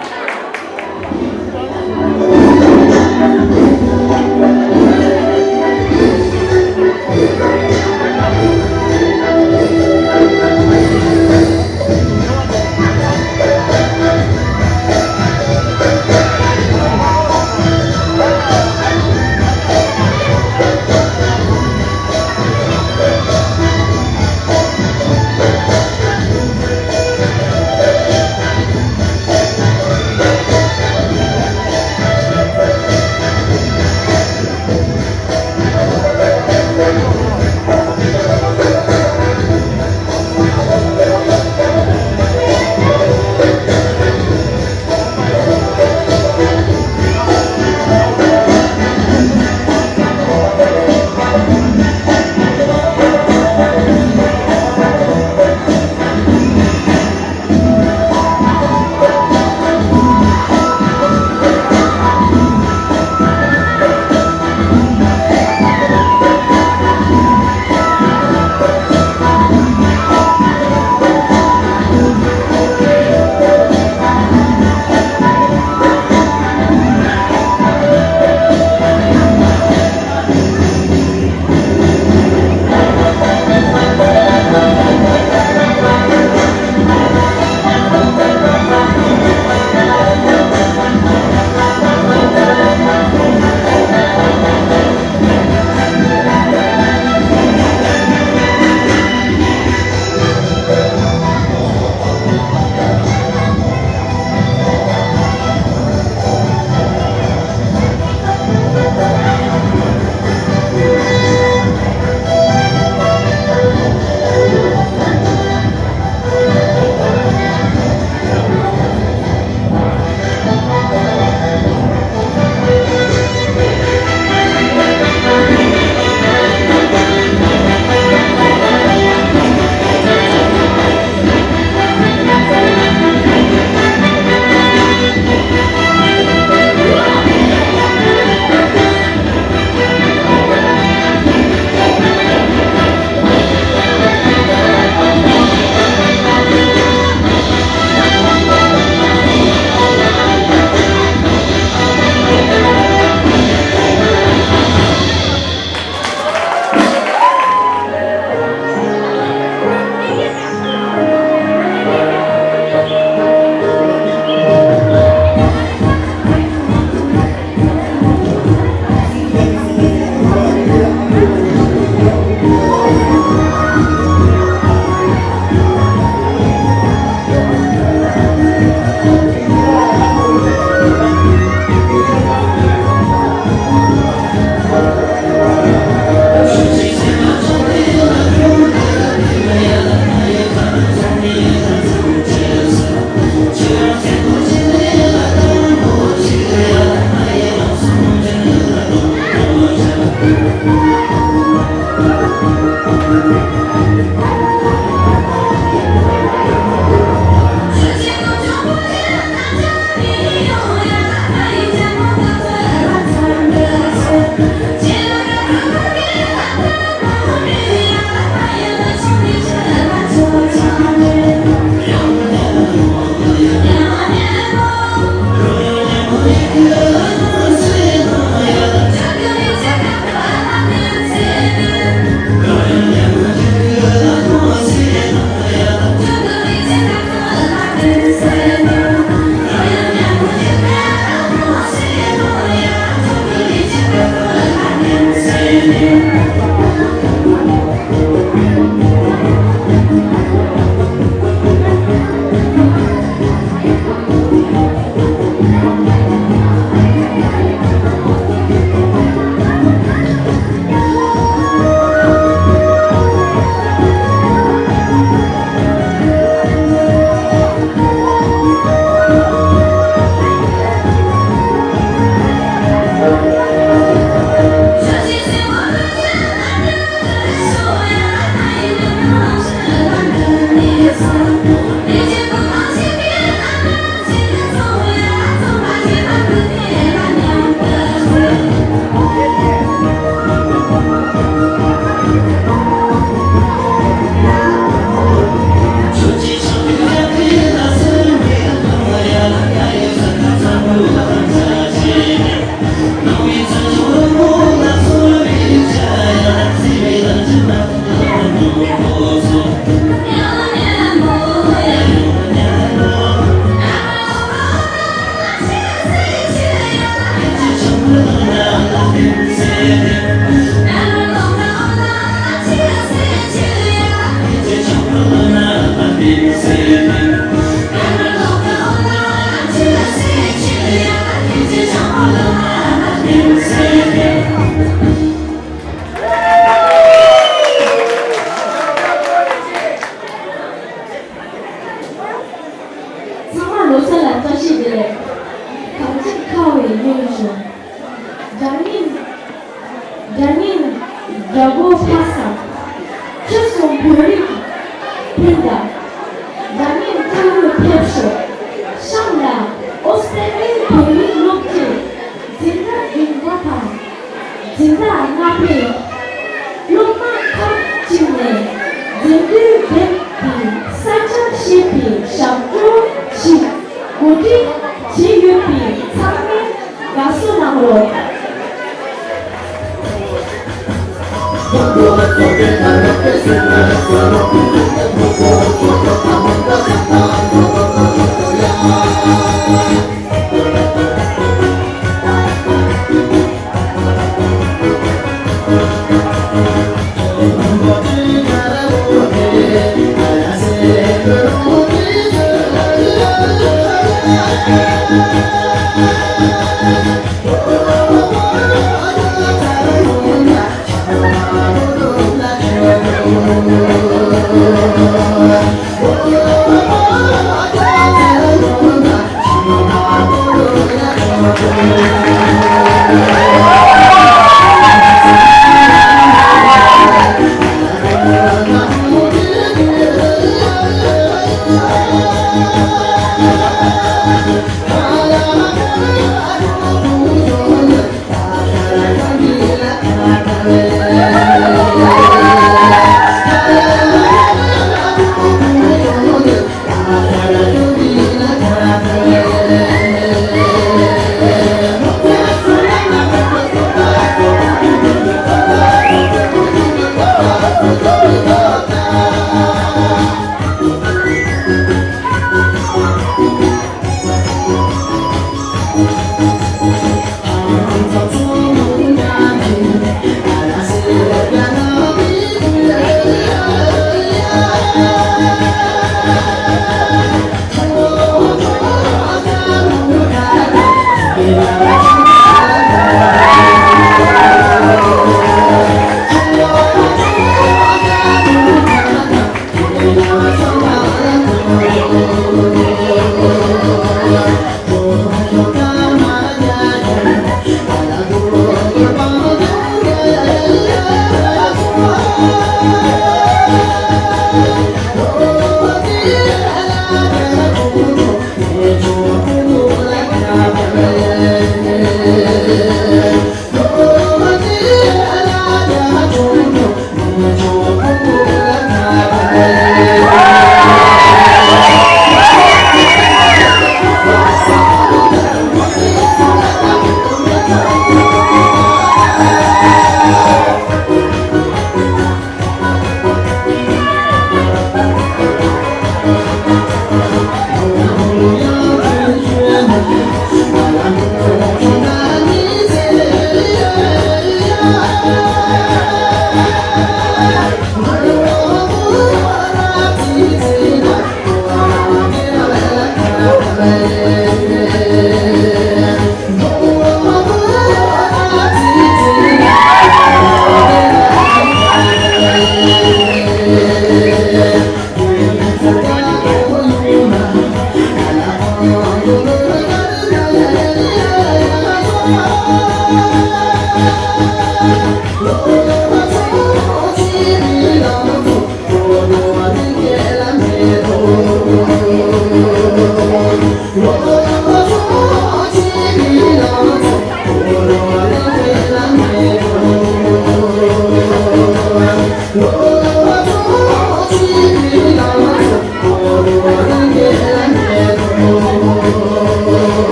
ཚང་མ་ལོ་གསར་ལ་བཀྲ་ཤིས་བདེ་ལེགས། གངས་ཅན་ཁ་བའི་སྙན་ཞུ། རྒྱ་ཉིན། རྒྱ་ཉིན། རྒྱལ་པོ་ཕ་བཟང་། ཁྱེད་གསུམ་བོད་རིགས་ཕན་དང་། རྒྱ་ཉིན་བཀྲ་ཤིས་ཕེབས་ཤོག་ཤམ་ལ་ཨོ་སི་ཀྲི་ལི་ཡའི་བོད་རིགས་སློབ་གྲྭའི་འཛིན་གྲྭ་རིམ་པ་དང་། འཛིན་གྲྭ་ལྔ་པའི་སློབ་མ་ཁག་ཅིག་ནས་འཛིན་གྲྭའི་དེབ་ཀྱི་ས་ཆ་ཞེས་པའི་ཞབས་བྲོ་ཞིག་གོ་སྒྲིག་བྱས་ཡོད་པས་ཚང་མས་དགའ་བསུ་གནང་རོགས།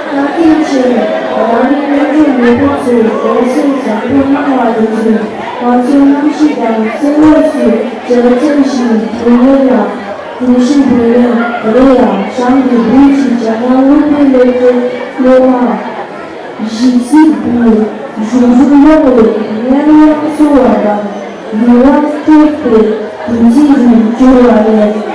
བཀའ་དྲིན་ཆེ། རང་རེའི་སློབ་ཕྲུག་ནུས་པ་ཚོས་དགོངས་སེལ་བཟང་པོ་གནང་བ་དེ་ཚོས་ང་ཚོའི་རྣམ་ཤེས་དང་སེམས་ལ་སུ་རྒྱལ་མཚན་བཞིན་འབུམ་རེ་ལ་དུས་བཞིན་འབུམ་རེ་རེ་ཡང་བྱང་གི་འབུམ་གྱི་རྒྱ་གར་སློབ་དཔོན་སློབ་གྲྭའི་སློབ་མ། གཞིས་རྩེ་བོད་གཞུང་ལུགས་ལོག་ལས་ཉམས་ལེན་གསོ་བ་དང་ཡུལ་ལ་གཏོད་པའི་དུས་ཚིགས་རུ་གྱུར་བ་རེད།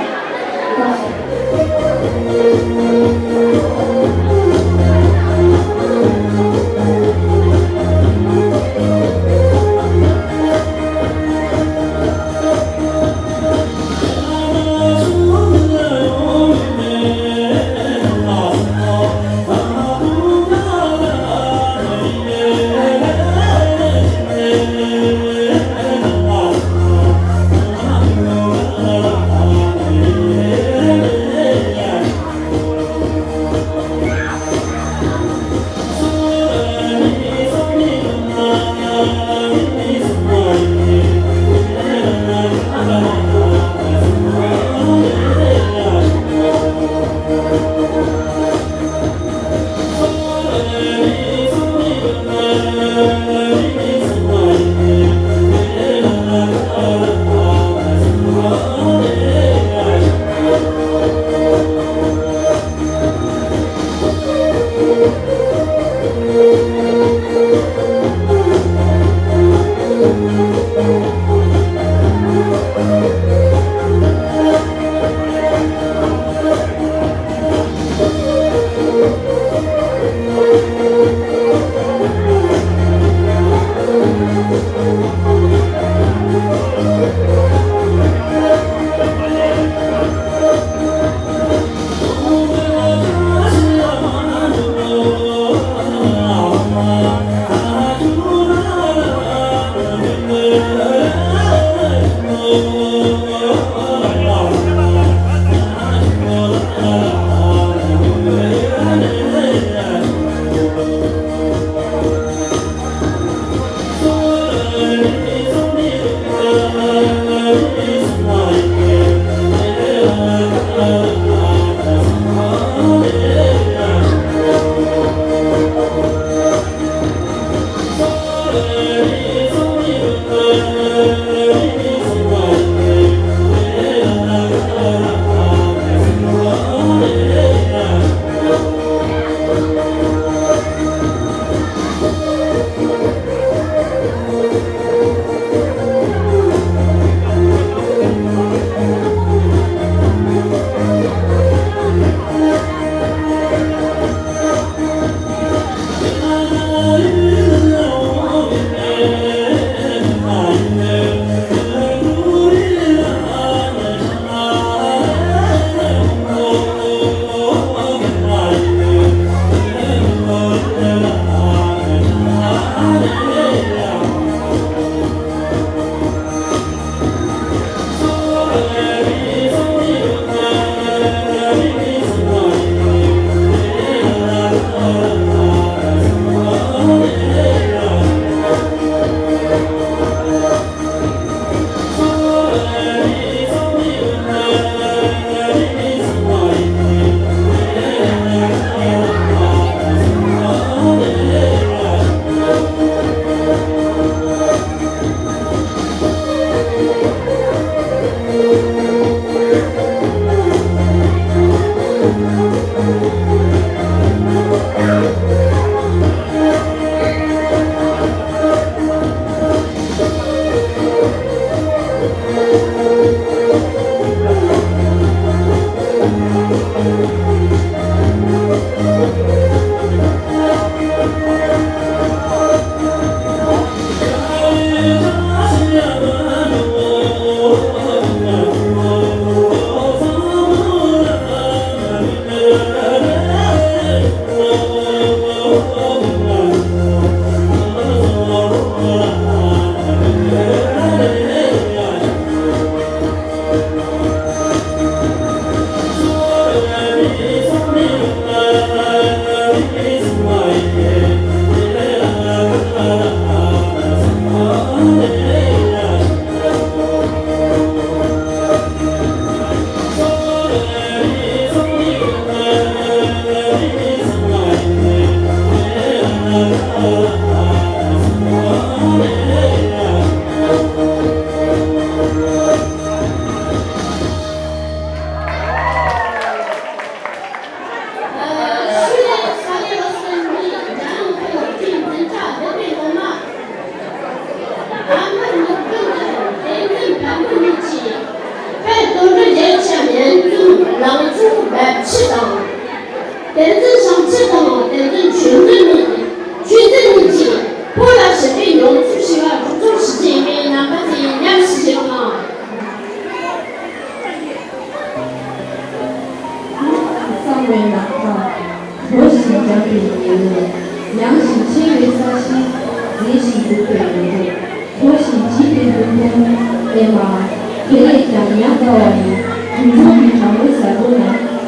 དེ་ལས་ཀྱང་ཉག་ཕྲ་བ་ནི་དུད་འགྲོ་གི་གྲང་བའི་གཟར་པོ་ན་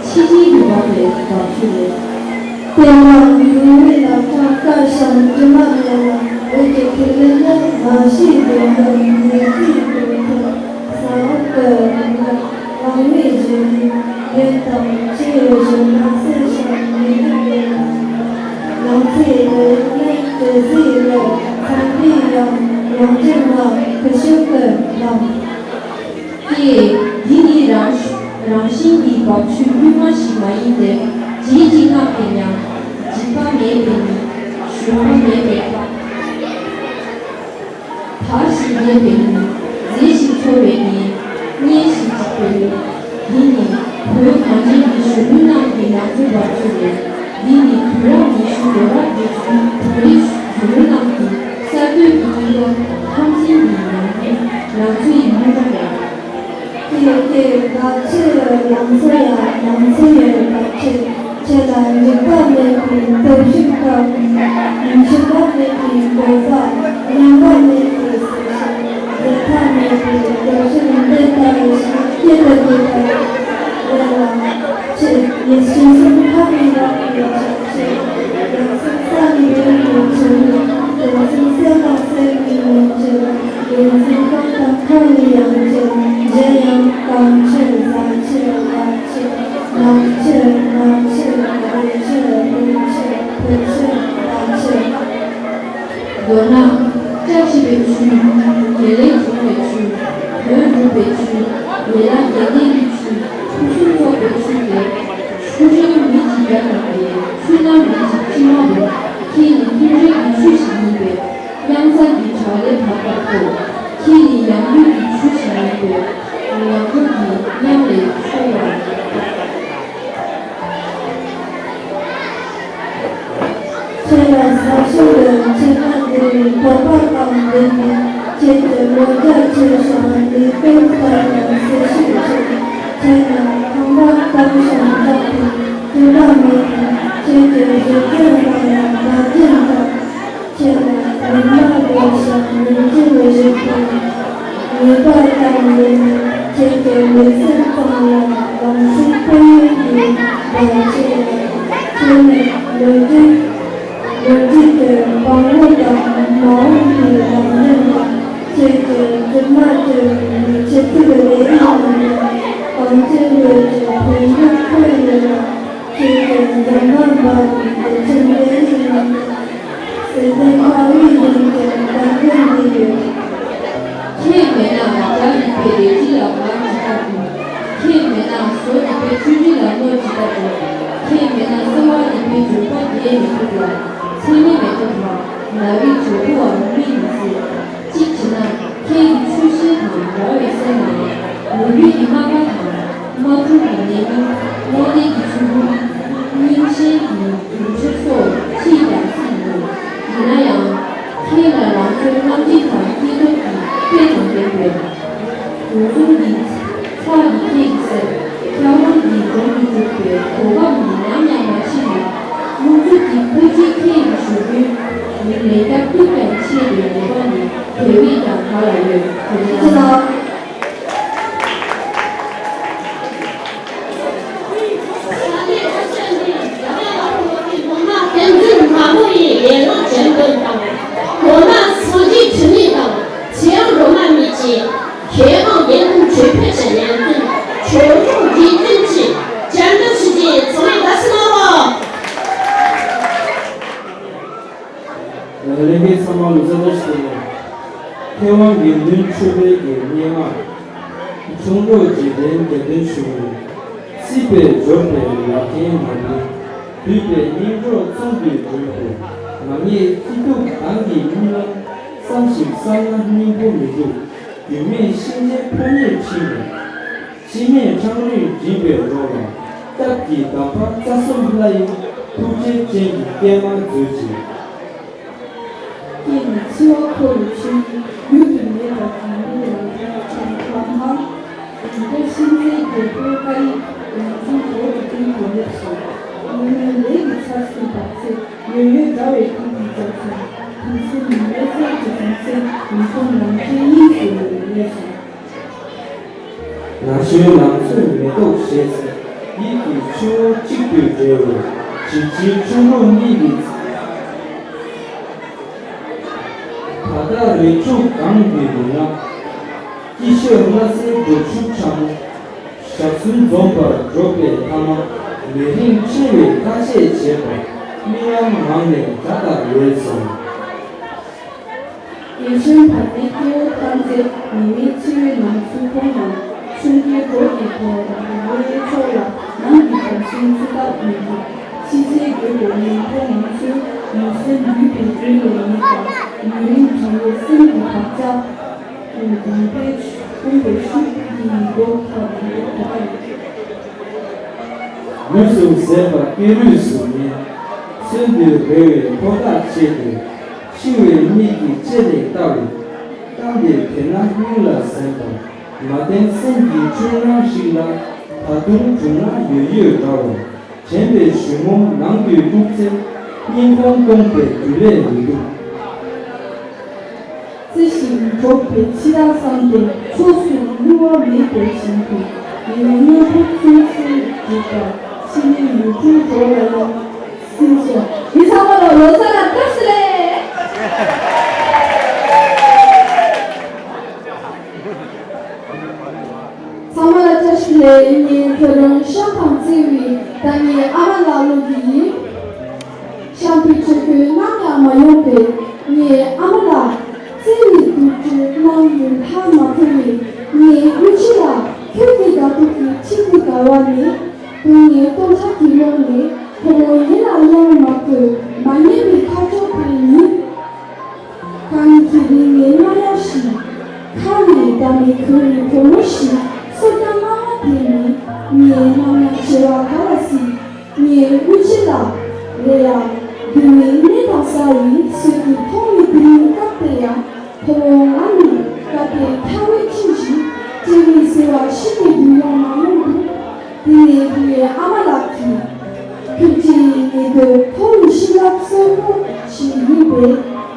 ཕྱི་ཤིང་དུ་འབབ་པའི་འབབ་ཆུ་རེད། དཔེར་ན་ཡུལ་མི་ལ་ཁྲག་དཀར་ཞིང་དྲི་མ་མེད་ལ། འོད་ཀྱི་ཐིག་ལེ་ནི་མ་ཤེས་པའི་ནོར་ཉི་ཚིག་ཏུ་ཐོན། ས་འོག་ཏུ་རང་མེད་བཞིན་ཡོད་དང་ཆེ་བའི་གཞན་ལ་གསལ་ཞིང་མི་སྡུག་པའི་ལང་ཚོའི་འོད་ནི་དྲི་ཟའི་འོད། ཚངས་པའི་ཡང་ལོངས་སྤྱོད་ལ་ཁུ་ཤུགས་ཀྱི་ལམ། ཀྱེ། འདི་ནི་རང་རང་བཞིན་གྱིས་འབབ་ཆུ་དབུས་མ་ཞིག་མ་ཡིན་ཏེ། བརྗིད་ཀྱིས་བསྔགས་པའི་ཉ། འཇིགས་པ་མེད་པའི་མི། གཞོན་པ་མེད་པའི་ཕ། དར་ཞིང་རྒྱས་པའི་ཡུལ། མཛེས་ཤིང་འཚོ་བའི་གནས། མཉེན་ཞིང་འཇིགས་པའི་ཡུལ། འདི་ནི་བོད་གངས་ཅན་གྱི་གཞོན་ནུ་རྣམས་ཀྱི་ལང་ཚོའི་འབབ་ཆུ་རེད། འདི་ནི་དུས་རབས་ཉི་ཤུ་ལོ་རབས་ཀྱི་བོད་རིགས་གཞོན་ནུ་རྣམས་ཀྱི་གསར་གཏོད་ཀྱི་སྙིང་སྟོབས། འཐབ་འཛིང་གི་ཉམས་མྱོང་། ལང་ཚོའི་མུ་ཏྲ་རེད། ཀྱེ་ཀྱེ། བདག་ཆེ་ལང་ཚོ་ཡ། ལང་ཚོ་ཡི་བདག་ཆེ། ཁྱེད་ལ་འཇིགས་པ་མེད་པའི་སྟོབས་ཤུགས་དང་། འཇིགས་པ་མེད་པའི་གོ་ས། ཉམས་པ་མེད་པའི་སེམས་ཤུགས། འཛད་མཐའ་མེད་པའི་སྟོབས་ཤུགས་འདི་ལྟ་བུ་ཞིག་སྐྱེད་དུ་འཇུག་པར་རེ་ལ། ཁྱེད་ཡེ་ཤེས་སུ་ཁ་མི་རག་པའི་ཆ། ཡང་སེམས་ས་ནས་ཡོང་བའི་ཆུ་ཡུར། དེ་ཚོའི་སེམས་དང་སེམས་ཀྱི་ལོངས་སྤྱོད། དེ་ཚོའི་རྐང་དང་ཁ་ཡི་ཡང་ཆེ། གཞན་ཡང་གངས་ཆེ། གཟའ་ཆེ། ལ་ཆེ། ནགས་ཆེ། ནགས་ཆེ། རི་ཆེ། རི་ཆེ། བོད་ཆེ། ལ་ཆེ། མདོར་ན། བཀྲ་ཤིས་པའི་ཆུ། དགེ་ལེགས་འབྱུང་བའི་ཆུ། དོན་འགྲུབ་པའི་ཆུ། ཡན་ལག་བརྒྱད་ལྡན་གྱི་ཆུ། ཕུན་སུམ་ཚོགས་པའི་ཆུ་སྟེ། ཆུ་ཆེན་མི་གཅིག་རྒྱ་དང་ལྡན། ཆུ་རྣམས་མི་གཅིག་ཕྱི་མ་འོང་། ཁྱེད་ནི་མཐུན་སྒྲིལ་གྱི་ཆུ་ཞིག་ཡིན་པས། གཡང་གཟར་གྱི་བྲག་ལས་བབས་པར་ཐོབ། ཁྱེད་ནི་ཡང་དགོས་ཀྱི་ཆུ་ཞིག་ཡིན་པས། ཡང་དགོས་ཀྱི་གཡང་ལས་ཆོག་པར། ཁྱེད་ལ་ས་ཕྱོགས་ལ་ཁྱེད་ལ་འདི་བའི་དད་པ་དང་ལྡན་པའི། ཁྱེད་ཀྱི་བློ་རྒྱ་ཆེ་ཞིང་ལུས་རྟེན་ལྟར་དུ་གསལ་ཤུགས་ཆེ། ཁྱེད་ནི་ཁང་པ་དམ་ཞིང་དྲག་པའི་སྤྲུལ་པ་མེད་པས། ཁྱེད་ཀྱི་བཞུར་རྒྱུན་ལ་ཡང་བརྡ་རྒྱན་དང་། ཁྱེད་ལ་ཉི་མ་རྒོད་ཞིང་ཉིན་བྱེད་རིག་པའི་ངེས་པ་དང་ལྡན་པའི། ཁྱེད་ཀྱི་ལུས་སེམས་གཙང་ལ་ལམ་སེང་དཔལ་ཡོན་གྱི་བརྡ་ཆད། ཁྱེད་ནི་ལོ་རྒྱུས་ལོ་རྒྱུས་ཀྱི་དཔང་པོ་དང་མ་འོངས་ཀྱི་ལམ་རིམ་དང་། ཁྱེད་ཀྱི་གྲིབ་མ་བྲལ་བའི་ཆེ་ཚིག་རེ་ཡིན་ནམ། གངས་ཅན་བོད་ཀྱི་བོད་ཡུལ་ཁོད་ཡོད་ལ། ཁྱེད་ཀྱི་འཛུམ་མདངས་འབར་བའི་བདེ་ཆེན་གནས་རིགས་ནི། གསེར་ལྡན་དཔའ་བོའི་གླིང་གི་གཏམ་དཔེ་འདི་ཡོད། ཁྱེད་མེད་ན་རྒྱ་རིག་པའི་རལ་གྲི་ལ་མར་ཇི་ལྟར་འགྲོ། ཁྱེད་མེད་ན་བཟོ་རིག་པའི་ཆུ་རི་ལ་རྣོ་ཇི་ལྟར་འགྲོ། ཁྱེད་མེད་ན་གསོ་བ་རིག་པའི་ལྗོན་པ་རྒྱས་མི་ཐུབ་ལ། ཚད་མེད་མེ་ཏོག་དང་ནགས་རི་བྱོ་བུའང་རྨིས་མི་སྲིད། གཅིག་བྱས་ན། ཁྱེད་ཀྱི་ཆུ་ཤེལ་དང་འདྲ་བའི་སེམས་ནང་། ལོ་རྒྱུས་ཀྱི་རྨ་ཁ་དང་། རྨ་ཁུར་གྱི་ནད་རྙིང་། རྨོ་ལས་ཀྱི་ཆུ་བུར། རྙིང་ཞེན་གྱི་རྒྱུན་ཆུ་སོགས་ཅིས་ཀྱང་སྲིད་མོད། ཡིན་ན་ཡང་། ཁྱེད་ལ་ལང་ཚོའི་རྔམ་སྤྲིན་དང་སྐྱེས་སྟོབས་ཀྱི་དཔལ་དང་ལྡན་པའི། འོད་སྲུང་གི་ཚོགས་ཀྱིས་ཁྱེད་ཀྱི་སེམས། ཁྱབ་ལོངས་ཀྱི་འགྲམ་དུ་བཅུག་པའི་གོ་སྐབས་ནི་ནམ་ཡང་མ་མཆིས་ན། རླུང་འཚུབ་ཀྱི་ཁུར་ཆེན་ཁྱེད་ཀྱི་གཞུག་གུའི་མིང་ལས་བསྐྱར་ཐུབ་ཀྱང་ཆེས་པའི་ངེས་པ་ནི་དེ་བས་ཀྱང་ག་ལ་ཡོད། ཐུགས་རྗེ་གནང་། ལོ་མ་སངས་རྒྱས་འཕྲིན་ལས་དང་། ཚེ་དབང་སྒྲོལ་མ་གཉིས་ཀྱིས། ཁྱེད་རང་ཡིན་ཀུན་གྲོས་ཕུད་ཀྱི་ཉན་ཀུན་ཆོས་སྐྱོང་དགེ་འདུན་གྱི་བཅར་འདྲི་ཞུ་རྒྱུའི་ཚང་མ་དགའ་བསུ་གནང་རོགས། ལྷན་རྒྱས་ཚང་མ་ལ་གསལ་བསྒྲགས་ཞུ་ཡིན། མཁས་དབང་དགེ་འདུན་ཆོས་འཕེལ་གྱི་སྙན་ངག་ཁྱུང་འབྲོག་འཇིག་རྟེན་གྱི་དོན་ཞུ་བའི། སྲིད་པའི་འབྱོར་པའི་ལག་འཁྱེར་མ་བུ། བསྡུས་པའི་སྙིང་གྲོགས་ཚང་དུ་བགྲོད་པའི། མ་ངེས་སྐྱིད་སྡུག་གང་གི་རྨི་ལམ། བསམ་ཞིང་བསམ་ན་སྙིང་པོ་མི་འདུག་རྒྱུས་མེད་གཤིན་རྗེའི་ཕོ་ཉས་ཁྲིད་ནས། འཆི་མེད་འཕྲང་རིང་འགྲིམ་པའི་རོ་ལ། སྟབས་ཀྱིས་འདམ་བག་རྩ་གསུམ་ལྷ་ཡི། ཐུགས་རྗེ་ཅན་གྱི་སྐྱེལ་མ་མཛོད་ཅིག་ཁྱེད་ནི་འཆི་བ་འཁོར་བའི་ཆོས་ཉིད་རྒྱུན་དུ་མེད་པར་གང་མོས་ལ་ཐར་ཁྱེད་ཁ་མ། རིན་པོ་ཤིང་རྩེའི་རྒྱལ་པོའི་བཀའ་ཡིག་ཡོངས་འཛིན་འོག་ཏུ་བསྟན་དུ་སླེབས་སོ། ཉིན་མོའི་ལས་ཀྱི་ཆར་ཟིམ་བབས་ཚེ་ཡོད་ཡོད་འདྲ་བའི་ཁམས་ཀྱི་འཇོག་ཚུལ་དུས་ཚོད་ནི་མེ་སེར་གྱི་ཟིན་ཚེ་མི་མཐོང་ལམ་ཁའི་དབྱིངས་སུ་ཡོད་ལས་སོ། ན་གཞོན་ལང་ཚོའི་མེ་ཏོག་བཞད་ཚེ། ཡིད་ཀྱི་ཆུ་བོ་གཅིག་ཏུ་འདྲེས་པའི་བྱིན་ཆེན་ཆུ་འབྲུག་གཉིས་ཀྱི་ད་ལྟ་རི་ཁྲོད་གངས་ཀྱི་རི་ལ། སྐྱིད་ཤོད་ལྷ་སའི་སྒྲུབ་ཆུ་ཆེན་མོ། ཞག་གསུམ་འཛོམས་པར་འགྲོགས་པའི་ཐ་མ། མི་རིང་ཆེ་བའི་ཁ་ཆད་བྱས་པ། རྨི་ལམ་ངང་ནས་དགྲ་ལྟར་འོད་སོང་། རྒན་གཞོན་བར་མའི་སྐྱེ་བོ་ཐམས་ཅད། ཉི་མའི་འཆི་བའི་ནང་ཚུད་ཁོང་ན། ཆུང་སྐྱེས་གྲོགས་ཀྱི་ཐོག་རང་གི་བློ་ཡི་ཕྱོགས་ལ། ནང་གི་བར་གསེང་ཚུད་ཐབས་མི་འདུག་ཕྱི་གསལ་དགོས་པའི་ཉིན་མཐོང་ང་ཚོའི། མུན་སེལ་ལུས་པའི་རིང་ལས་ཉིད་དང་། ཡུན་རིང་དྲན་པའི་སེམས་ཀྱི་བག་ཆགས། དགོངས་པའི་དགོངས་པའི་ཤུགས་ཀྱིས་མགོ་ཐོག་མི་འདུག་ད་ལྟ་ཡིན། མུན་སེལ་ཟད་པ་ཀེང་རུས་སུ་ཉལ། མཚོན་དུས་རེ་བའི་ཕོ་རྟགས་ཆེད་དུ། འཆི་བའི་གཉིད་ཀྱིས་ལྕེ་ལས་བལྟ་བའི། གཏམ་དེ་དེ་ན་སྙིང་ལ་གཟན་པ། མ་བསྟན་སེམས་ཀྱི་ཆུ་ནང་ཞིག་ལ། ད་དུང་དྲུང་ན་ཡོད་ཡོད་འདྲ་བ། དྲན་པའི་གཞུག་མོ་ནང་དུ་བླུགས་ཚེ། སྙིང་ཁོང་སྟོང་པའི་རྒྱུ་ལས་མི་འདུག་རྩེ་ཞིག་འགྲོགས་པའི་འཆི་བདག་བསམ་སྟེ། ཕྱོགས་སུ་བསླུ་བ་མེད་པའི་ཞིང་དུ། ཡིད་ལ་མཉམ་པོ་ཚུན་ཚོད་འཇུག་པ། འཆི་མེད་མུན་ཁྲོད་འགྲོ་བ་ལ་སིམ་སོང་། མི་ཚང་མ་ལ་ལོ་གསར་ལ་བཀྲ་ཤིས་བདེ་ལེགས། ཚང་མ་ལ་བཀྲ་ཤིས་བདེ་ལེགས། ངས་ཁྱོད་རང་ཤམ་དང་བརྩེ་བའི་བདག་ཉིད་ཨ་མ་ལགས་སློབ་ཀྱི་ཡིན། ཤམ་བུའི་ཆོས་གོས་ནམ་ཡང་མ་ཡོང་པས། ངའི་ཨ་མ་ལགས། བརྩེ་བའི་དུར་ཁྲོད་ནམ་ཡང་ཐར་མ་ཐུབ་པས། ངའི་དབུ་ཁྲིད་ལ་ཁྱོད་ཀྱི་དགའ་སྤྲོ་གི་ཁྲིད་ཀྱི་དགའ་བ་ནི། སྡུག་བསྔལ་སྟོང་ཕྲག་གི་ཀློང་ནས། ཁོ་མོ་ཡིད་ལ་ཡང་མ་གོས། མ་ཉེས་པའི་ཁ་ཕྱོགས་དེ་ཡིན། གང་གི་རིང་ནས་རྣམ་གཡོ་ཞིག་ཁ་ནས་འདབ་མའི་གོས་རིང་བུ་མོ་ཞིག་སོ་ཀྱང་རྣ་བར་དེ་ནི། ངས་ནམ་ཡང་བྱེ་བ་ག་ལ་སྲིད། ངའི་དབུ་ཁྲིད་ལ། རེད་ཡ། འདི་ནི་གནས་དང་ས་ཡིན་ཟེར་གྱི་མཐོང་བའི་དེ་རིང་སྐབས་དེ་ཡང་། ཁོ་བོ་ང་ནི་སྐབས་དེ་ཁྱ་བོའི་ཁྱིམ་ཞིག་སྤྲེལ་ལི་ཟེར་བ་ཤི་སྟེ་འདུག་ཡོང་མ་ཡོང་འདུག་དེ་ནས་ངའི་ཨ་མ་ལགས་ཀྱིས། ཁྱོད་ཀྱིས་ངེས་དོན་མཐོང་བའི་ཤེས་རབ་གསོན་པོ་ཞིག་ཡིན་པས།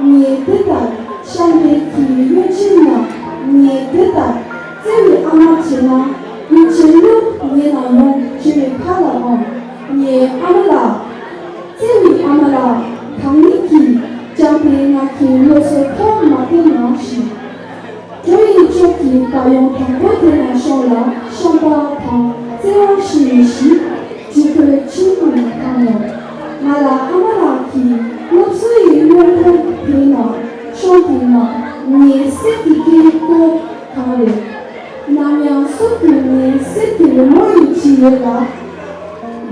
ངས་དེ་ལྟར་ཤམ་བུའི་གཡོན་ཕྱོགས་ན། ངས་དེ་ལྟར་བརྩེ་བའི་ཨ་མ་བྱས་ན། ངས་ཁྱེད་ལོ་ངེད་ན་ཡོང་བྱེད་པའི་ཁ་ལ་འོང་། ངའི་ཨ་མ་ལགས། བརྩེ་བའི་ཨ་མ་ལགས། གང་ཉིད་ཀྱིས་ཀྱང་དེ་ང་གི་བློ་སེམས་ཐོག་མ་བསྟན་ནང་བཞིན། གྲོ་ཡི་ཕྱོགས་ཀྱི་བ་ཡོང་དང་པོ་དེ་ན་ཤོང་ལ་ཤམ་པ་དང་བརྩེ་བ་ཞུ་ཡི་ཞིག་ཅི་ཁོས་ཆུང་དུ་ནས་བཏང་ངོ་། ང་ལ་ཨ་མ་ལགས་ཀྱིས་སློབ་གསོ་ཡི་བློན་པོ་དེ་ན་ཤོང་དེ་ན་ངའི་སེམས་ཀྱི་སྐད་ཀོ་གང་རེད། ནམ་ཡང་སུ་གུ་ངའི་སེམས་ཀྱི་རི་མོ་ཡི་ཅི་ཡོད་ལ།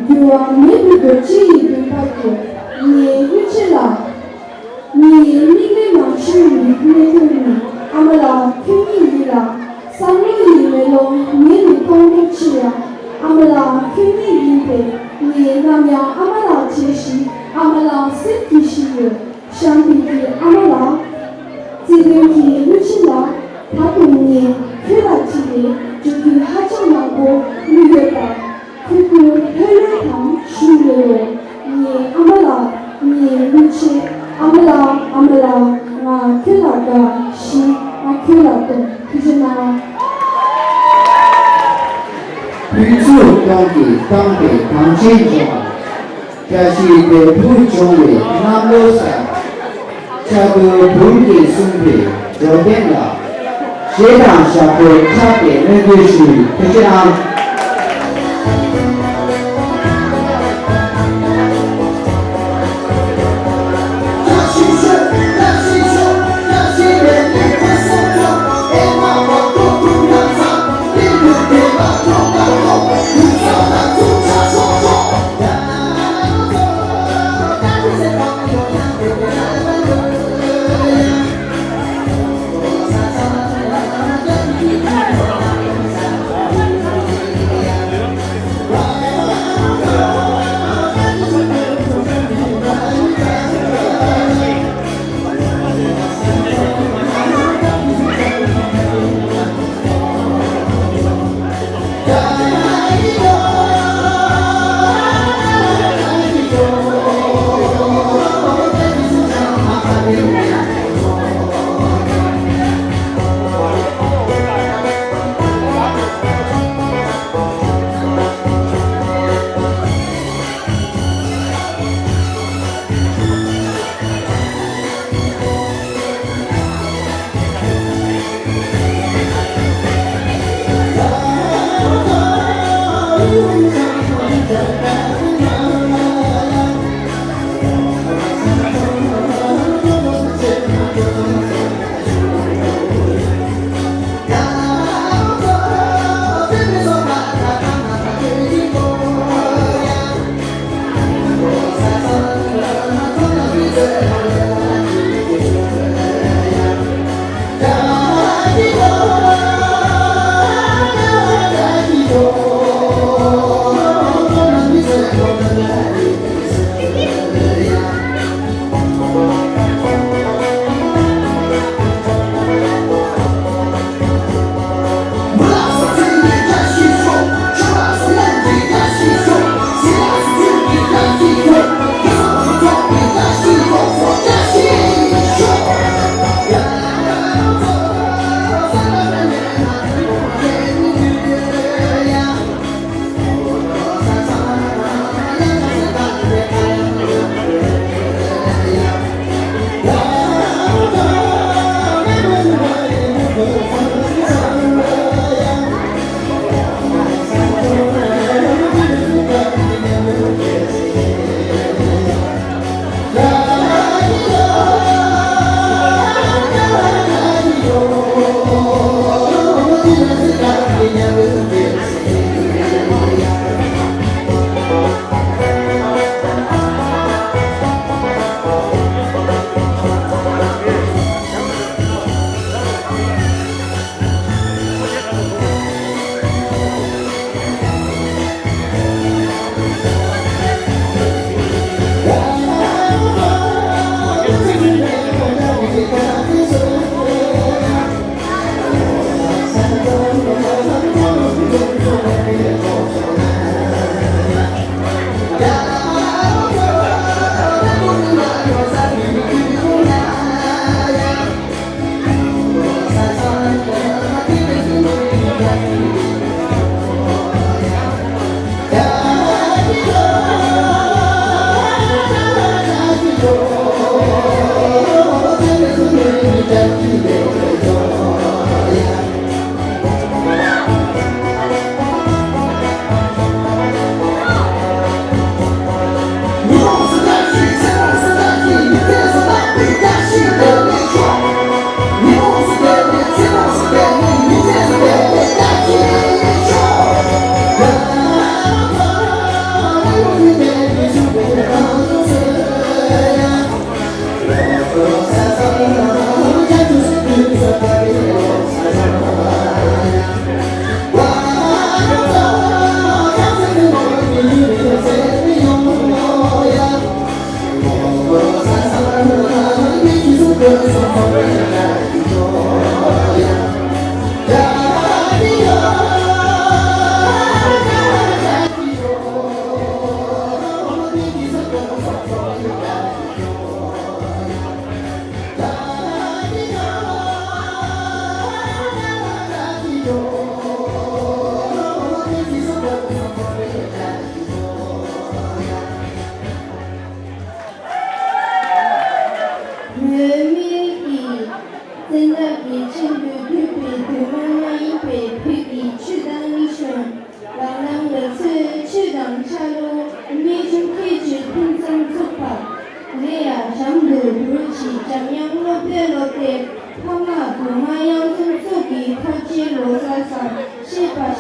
འགྱུར་བ་མེད་པའི་རྡོ་རྗེ་ཡི་འདུན་པ་གྱུར་ངའི་དབུ་ཁྲིད་ལ། ངའི་མིག་ལས་ནང་ཆུ་ཡི་གནས་དོན་ནི་ཨ་མ་ལགས་ཁྱོད་ཉིད་ཡིན་ལ། བསམ་བློ་ཡི་མེ་ལོང་ངས་ནི་གཏོང་འདོད་ཆེ་ཡང་ཨ་མ་ལགས་ཁྱོད་ཉིད་ཡིན་པས། ངས་ནམ་ཡང་ཨ་མ་ལགས་བྱས་ཤིང་ཨ་མ་ལགས་སེམས་ཀྱི་ཤིང་ཡོད། ཤམ་བུའི་ཨ་མ་ལགས། བརྩེ་དོན་གྱི་དབུ་ཁྲིད་ལ། ད་དུང་ངས་ཁྱོད་ལ་ཅི་རེད་བརྗོད་རྒྱུ་ཧ་ཅང་མང་པོ་དམིགས་ཡོད་པ། ཁོས་ཀུན་ལྷོད་ལྷོད་དང་ཞུ་ཡོད་རེད། ངའི་ཨ་མ་ལགས། ངའི་དབུ་ཁྲིད། ཨ་མ་ལགས། ཨ་མ་ལགས། ང་ཁྱོད་ལ་དགའ་ཞིང་ང་ཁྱོད་ལ་སྟོན། ཐུགས་རྗེ་གནང་། ཕུན་ཚོགས་གཏོང་གི་གཏམ་དཔེ་གངས་ཅན་ལྗོངས། བཀྲ་ཤིས་བདེ་ཕུན་འབྱུང་བའི་གནམ་ལོ་གསར། ཕྱྭ་ཐུའུ་བུམ་གྱིས་གསུངས་པའི་འགྲོ་དོན་ལ། གཞས་དང་ཞབས་བྲོ་འཁྲབ་སྟེ་སྨོན་འདུན་ཞུ། ཐུགས་རྗེ་གནང་།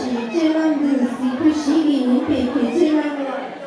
ཞེས་སྤྱོད་ལམ་འདི་གཟིགས་རྒྱུ་ཞིག་ཡིན་པས་ཐུགས་རྗེ་གནང་ལགས།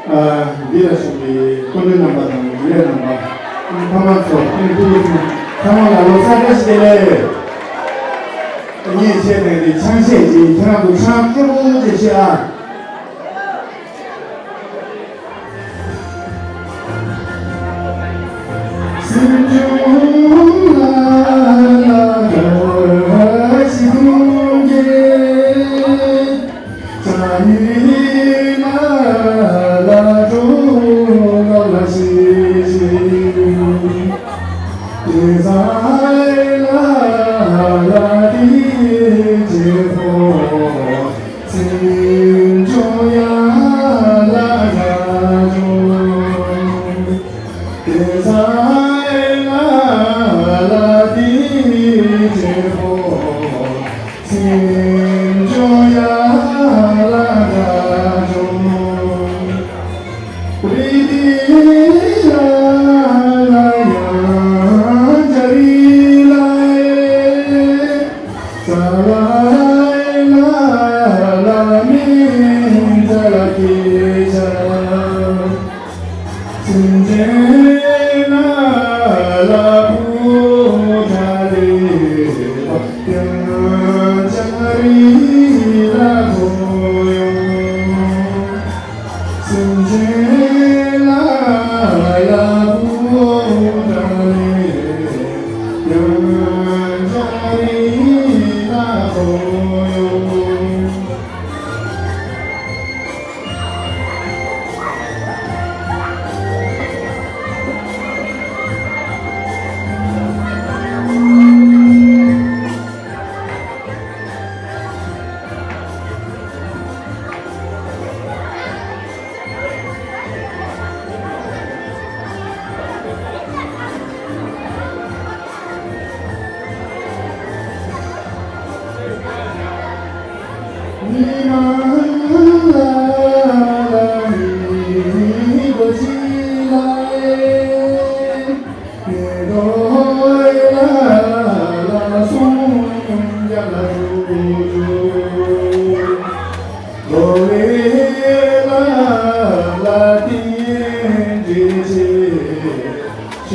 ཨ། འདི་ལ་བཞུགས་པའི་སྐུ་མགྲོན་རྣམ་པ་དང་། འབྲེལ་ཡོད་རྣམ་པ། ཕ་མ་ཚོ། ཨ་ནི་སྤུ་གུ་ཚོ་ཚང་མ་ལ་ལོ་གསར་བཀྲ་ཤིས་བདེ་ལེགས། ངས་བཤད་བསྡད་པའི་ཆང་གཞས་ཅིག་ཁྱེད་རང་ཚོ་ཆང་སྐྱིད་པོ་ཅིག་བཞེས་ཨ། ས་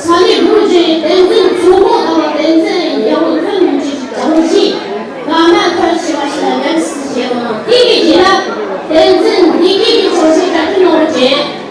གནས་དབུས་ཀྱི་བསྟན་འཛིན་གཙོ་བོ་དང་བསྟན་འཛིན་ཡག་པོ་ཐོན་མི་ཅིག་གྲངས་ཤིག་བཀའ་མ་མཐར་ཕྱིན་པ་ཞིག་ལ་ཉམས་སུ་བཞེས་པ་དང་། དེ་གི་རྗེས་ལ་བསྟན་འཛིན་བདེ་སྐྱིད་ཀྱི་གྲངས་ཤིག་གྲ་སྒྲིག་གནང་རོགས་བྱེད།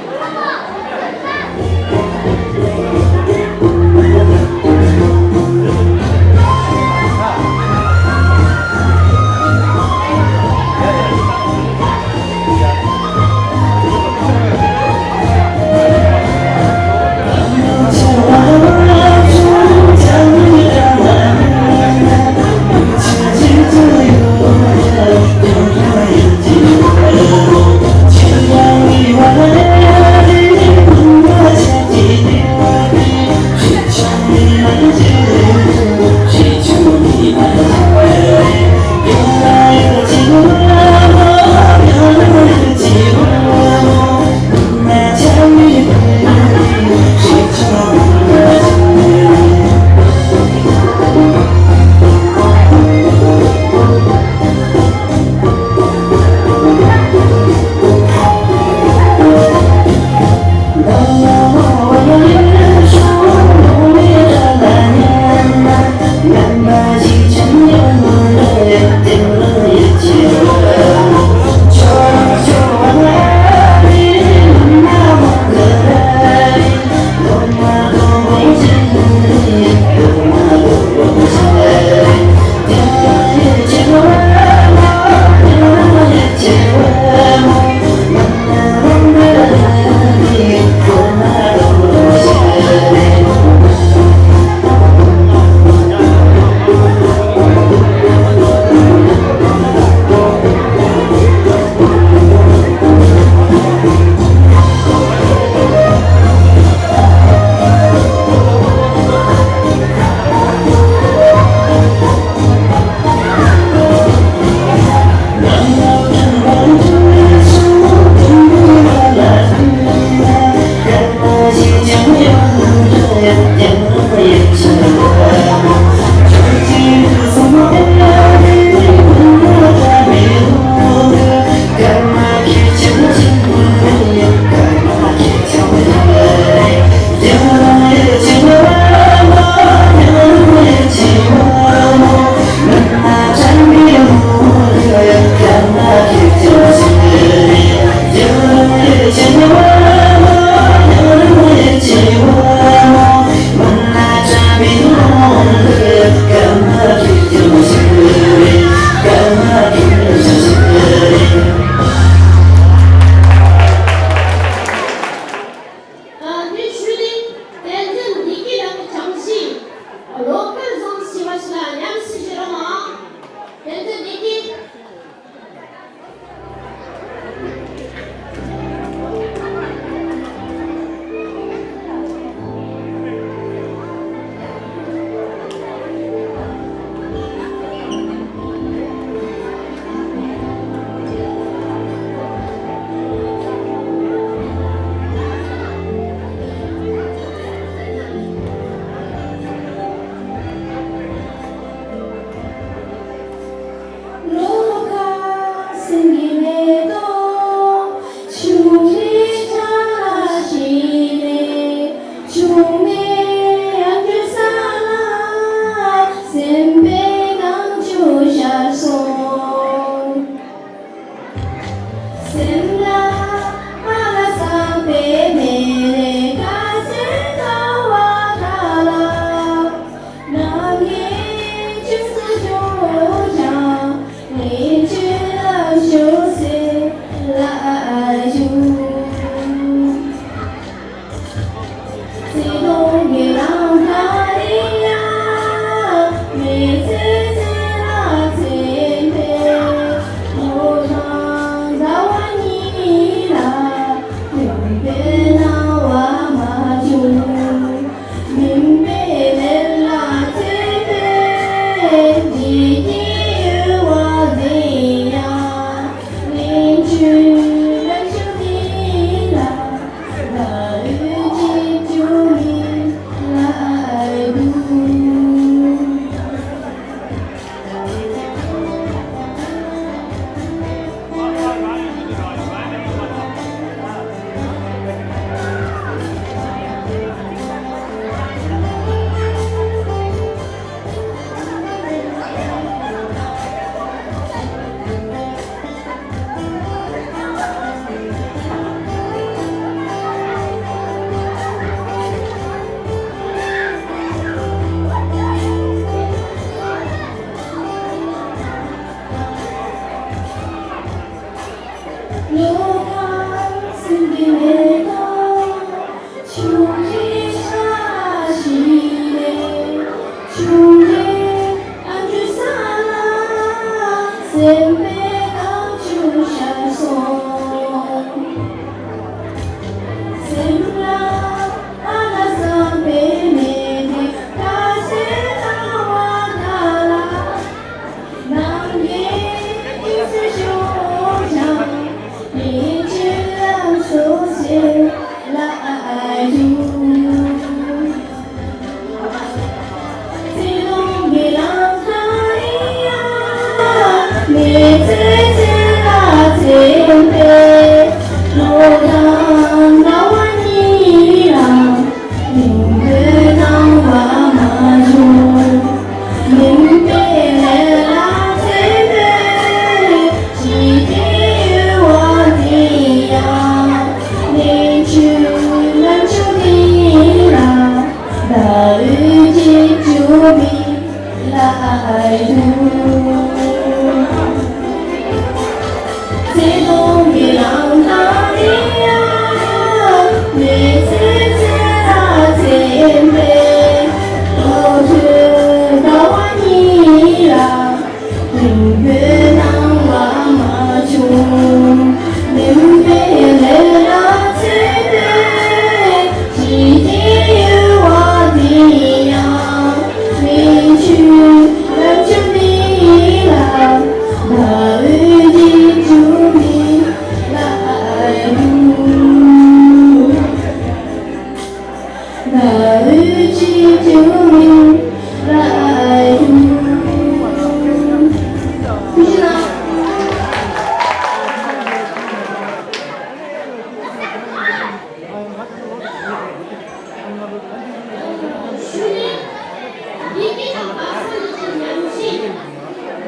ཡི་གེ་དང་བ་སོ་གཉིས་ཀྱི་ཉམས་ཞིབ།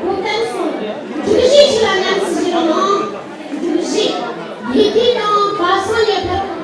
གོ་བདེ་སོང་། སྒྲིག་གཞི་ཞིག་ལ་ཉམས་སུ་བཞེས་རོགས་གནང་། སྒྲིག་གཞི། ཡི་གེ་དང་བ་སོ་གཉིས་ཀྱི།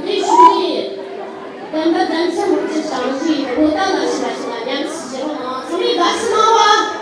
དེ་ཞུ་ནས་བསྟན་པ་གདན་ས་མི་རིགས་ཀྱི་ཞང་ཞུང་གོ་ཏ་ལ་ཞུ་བ་ཞིག་ལ་ཉམས་སུ་བཞེས་རོགས་གནང་། ཚང་མས་དགའ་བསུ་གནང་བ།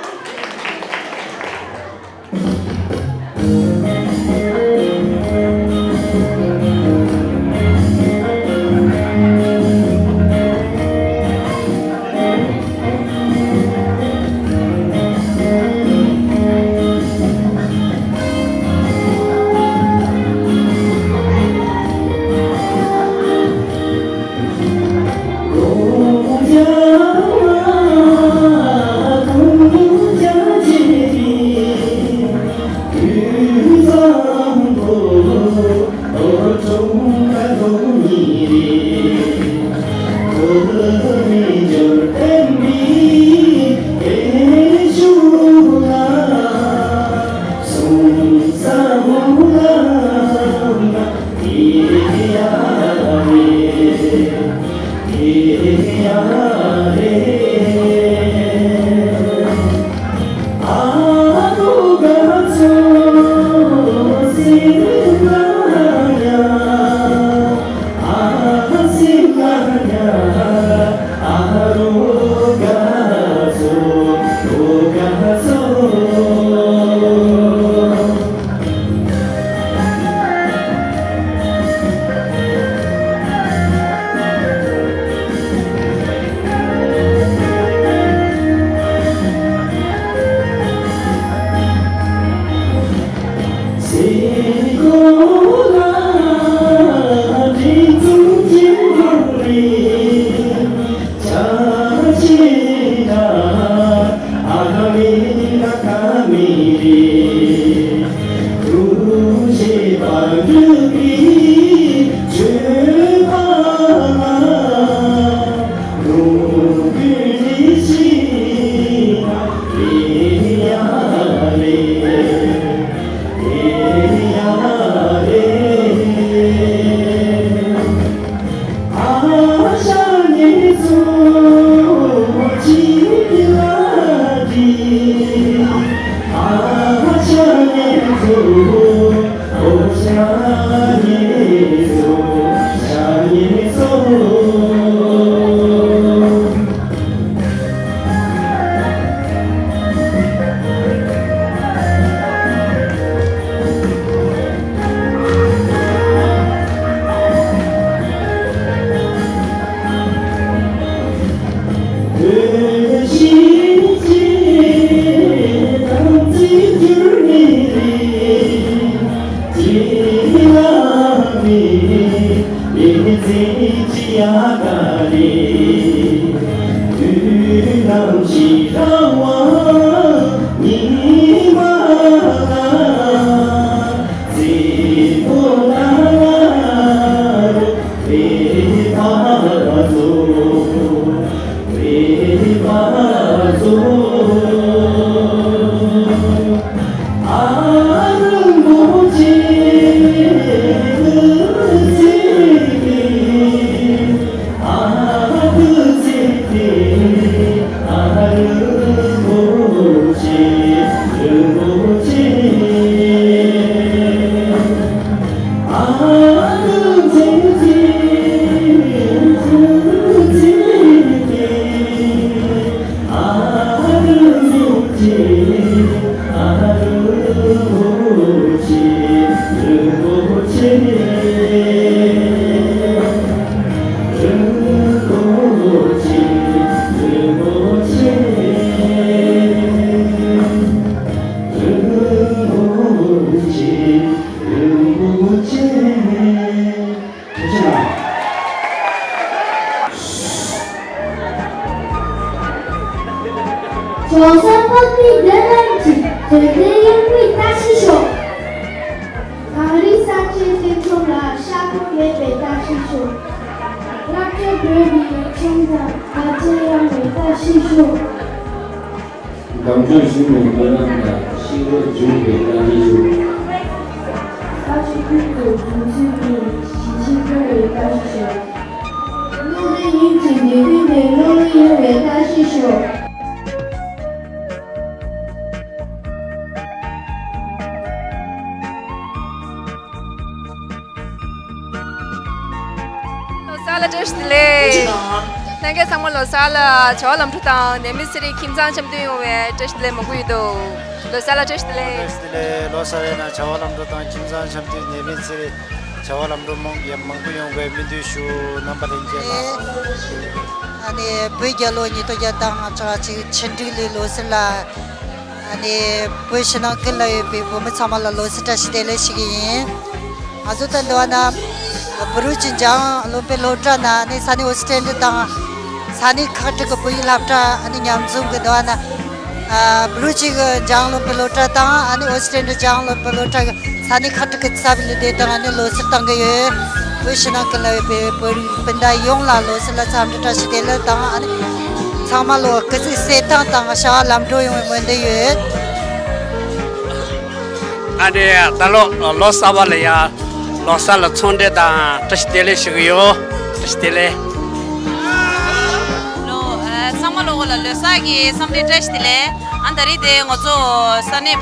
ཇོ་སོན་པོ་ཏི་འདོད་རྣམས་ཀྱི་དོན་ལྡན་ཡོང་བའི་བཀྲ་ཤིས་ཤོག་གངས་རིའི་ས་ཆའི་སྟེང་ཁྲོམ་ལ་ཤ་ཁོག་མེད་པའི་བཀྲ་ཤིས་ཤོག་སློབ་གྲྭ་བོད་ཀྱི་ཁྱིམ་ཚང་བར་ཆད་ཡོང་བའི་བཀྲ་ཤིས་ཤོག་གངས་ལྗོངས་གཞུང་ནས་མི་རང་ལ་ཤེས་རབ་འབྱུང་བའི་བཀའ་དྲིན་ཞུ། ས་ཆ་ཁུལ་དུ་འབྱུང་ཚུལ་གྱི་ཞིང་ཆེན་སྐྱོང་བའི་བཀའ་དྲིན་ཞུ། གློག་ཀླད་གཉིས་ཀྱི་འདོད་འདུན་ནས་གློག་ཀླད་ཡོང་བའི་བཀའ་དྲིན་ཞུ། ལོ་གསར་ལ་བཀྲ་ཤིས་བདེ་ལེགས། ལྷན་རྒྱས་ཚང་མ་ལོ་གསར་ལ་བྱ་བ་ལམ་འགྲོ་དང་ནད་མེད་ཚེ་རིང་ཁྱིམ་ཚང་འཆམ་མཐུན་ཡོང་བའི་བཀྲ་ཤིས་བདེ་ལེགས་མང་པོ་ཡོད་དོ། ལོ་གསར་ལ་བཀྲ་ཤིས་བདེ་ལེགས། བཀྲ་ཤིས་བདེ་ལེགས། ལོ་གསར་ཡིན་ན་བྱ་བ་ལམ་འགྲོ་དང་ཁྱིམ་ཚང་འཆམ་མཐུན་ནད་མེད་ཚེ་རིང་བྱ་བ་ལམ་འགྲོ་མང་ཡང་མང་པོ་ཡོང་བའི་སྨོན་འདུན་ཞུ། རྣམ་པ་ལྷན་རྒྱས་ལ། ཨ་ནི་བོད་རྒྱལ་ལོ་ཉིས་སྟོང་བརྒྱ་དང་ང་གཅིག་ཆིག་ཁྲི་གཅིག་ལོའི་ལོ་གསར་ལ། ཨ་ནི་བོད་ཕྱི་ནང་ཀུན་ལ་ཡོད་པའི་བོད་མི་ཚང་མ་ལ་ལོ་གསར་བཀྲ་ཤིས་བདེ་ལེགས་ཞུ་གི་ཡིན། ང་ཚོ་ད་འདི་བ་ན་བུ་རུ་ཅི་འཇང་བློན་པོའི་སློབ་གྲྭ་ན་ཨ་ནི་ས་གནས་ཨོ་སི་ཀྲེ་ལི་ཡ་དང་ས་གནས་ཁག་དྲུག་གི་བོད་ཡིག་སློབ་གྲྭ་ཨ་ནི་མཉམ་འཛོམས་ཀྱི་འདི་བ་ན་བུ་རུ་ཅི་གི་འཇང་བློན་པོའི་སློབ་གྲྭ་དང་ཨ་ནི་ཨོ་སི་ཀྲེ་ལི་ཡ་འཇང་བློན་པོའི་སློབ་གྲྭ་གི་ས་གནས་ཁག་དྲུག་གི་རྩ་བའི་ལུས་སྡེ་དང་ཨ་ནི་ལོ་གསར་བཏང་གི་ཡོད། བོད་ཕྱི་ནང་ཀུན་ལ་ཡོད་པའི་བོད་རིགས་སྤུན་ཟླ་ཡོངས་ལ་ལོ་གསར་ལ་འཚམས་འདྲི་བཀྲ་ཤིས་བདེ་ལེགས་དང་ཨ་ནི་ཚང་མ་ལོ་སྐུ་གཟུགས་གསལ་ཐང་དང་བྱ་བ་ལམ་འགྲོ་ཡོང་བའི་སྨོན་འདུན་ཡོད། ཨ་ནི་ད་ལོ་ལོ་གསར་པ་ལ་ཡ་ལོ་གསར་ལ་འཚམས་འདྲི་དང་བཀྲ་ཤིས་བདེ་ལེགས་ཞུ་གི་ཡོད། བཀྲ་ཤིས་བདེ་ལེགས། ལོ་ཨ་ཚང་མ་ལོ་ལ་ལོ་གསར་གྱི་འཚམས་འདྲི་བཀྲ་ཤིས་བདེ་ལེགས། ཨ་ད་རེས་དེ་ང་ཚོ་ས་གནས་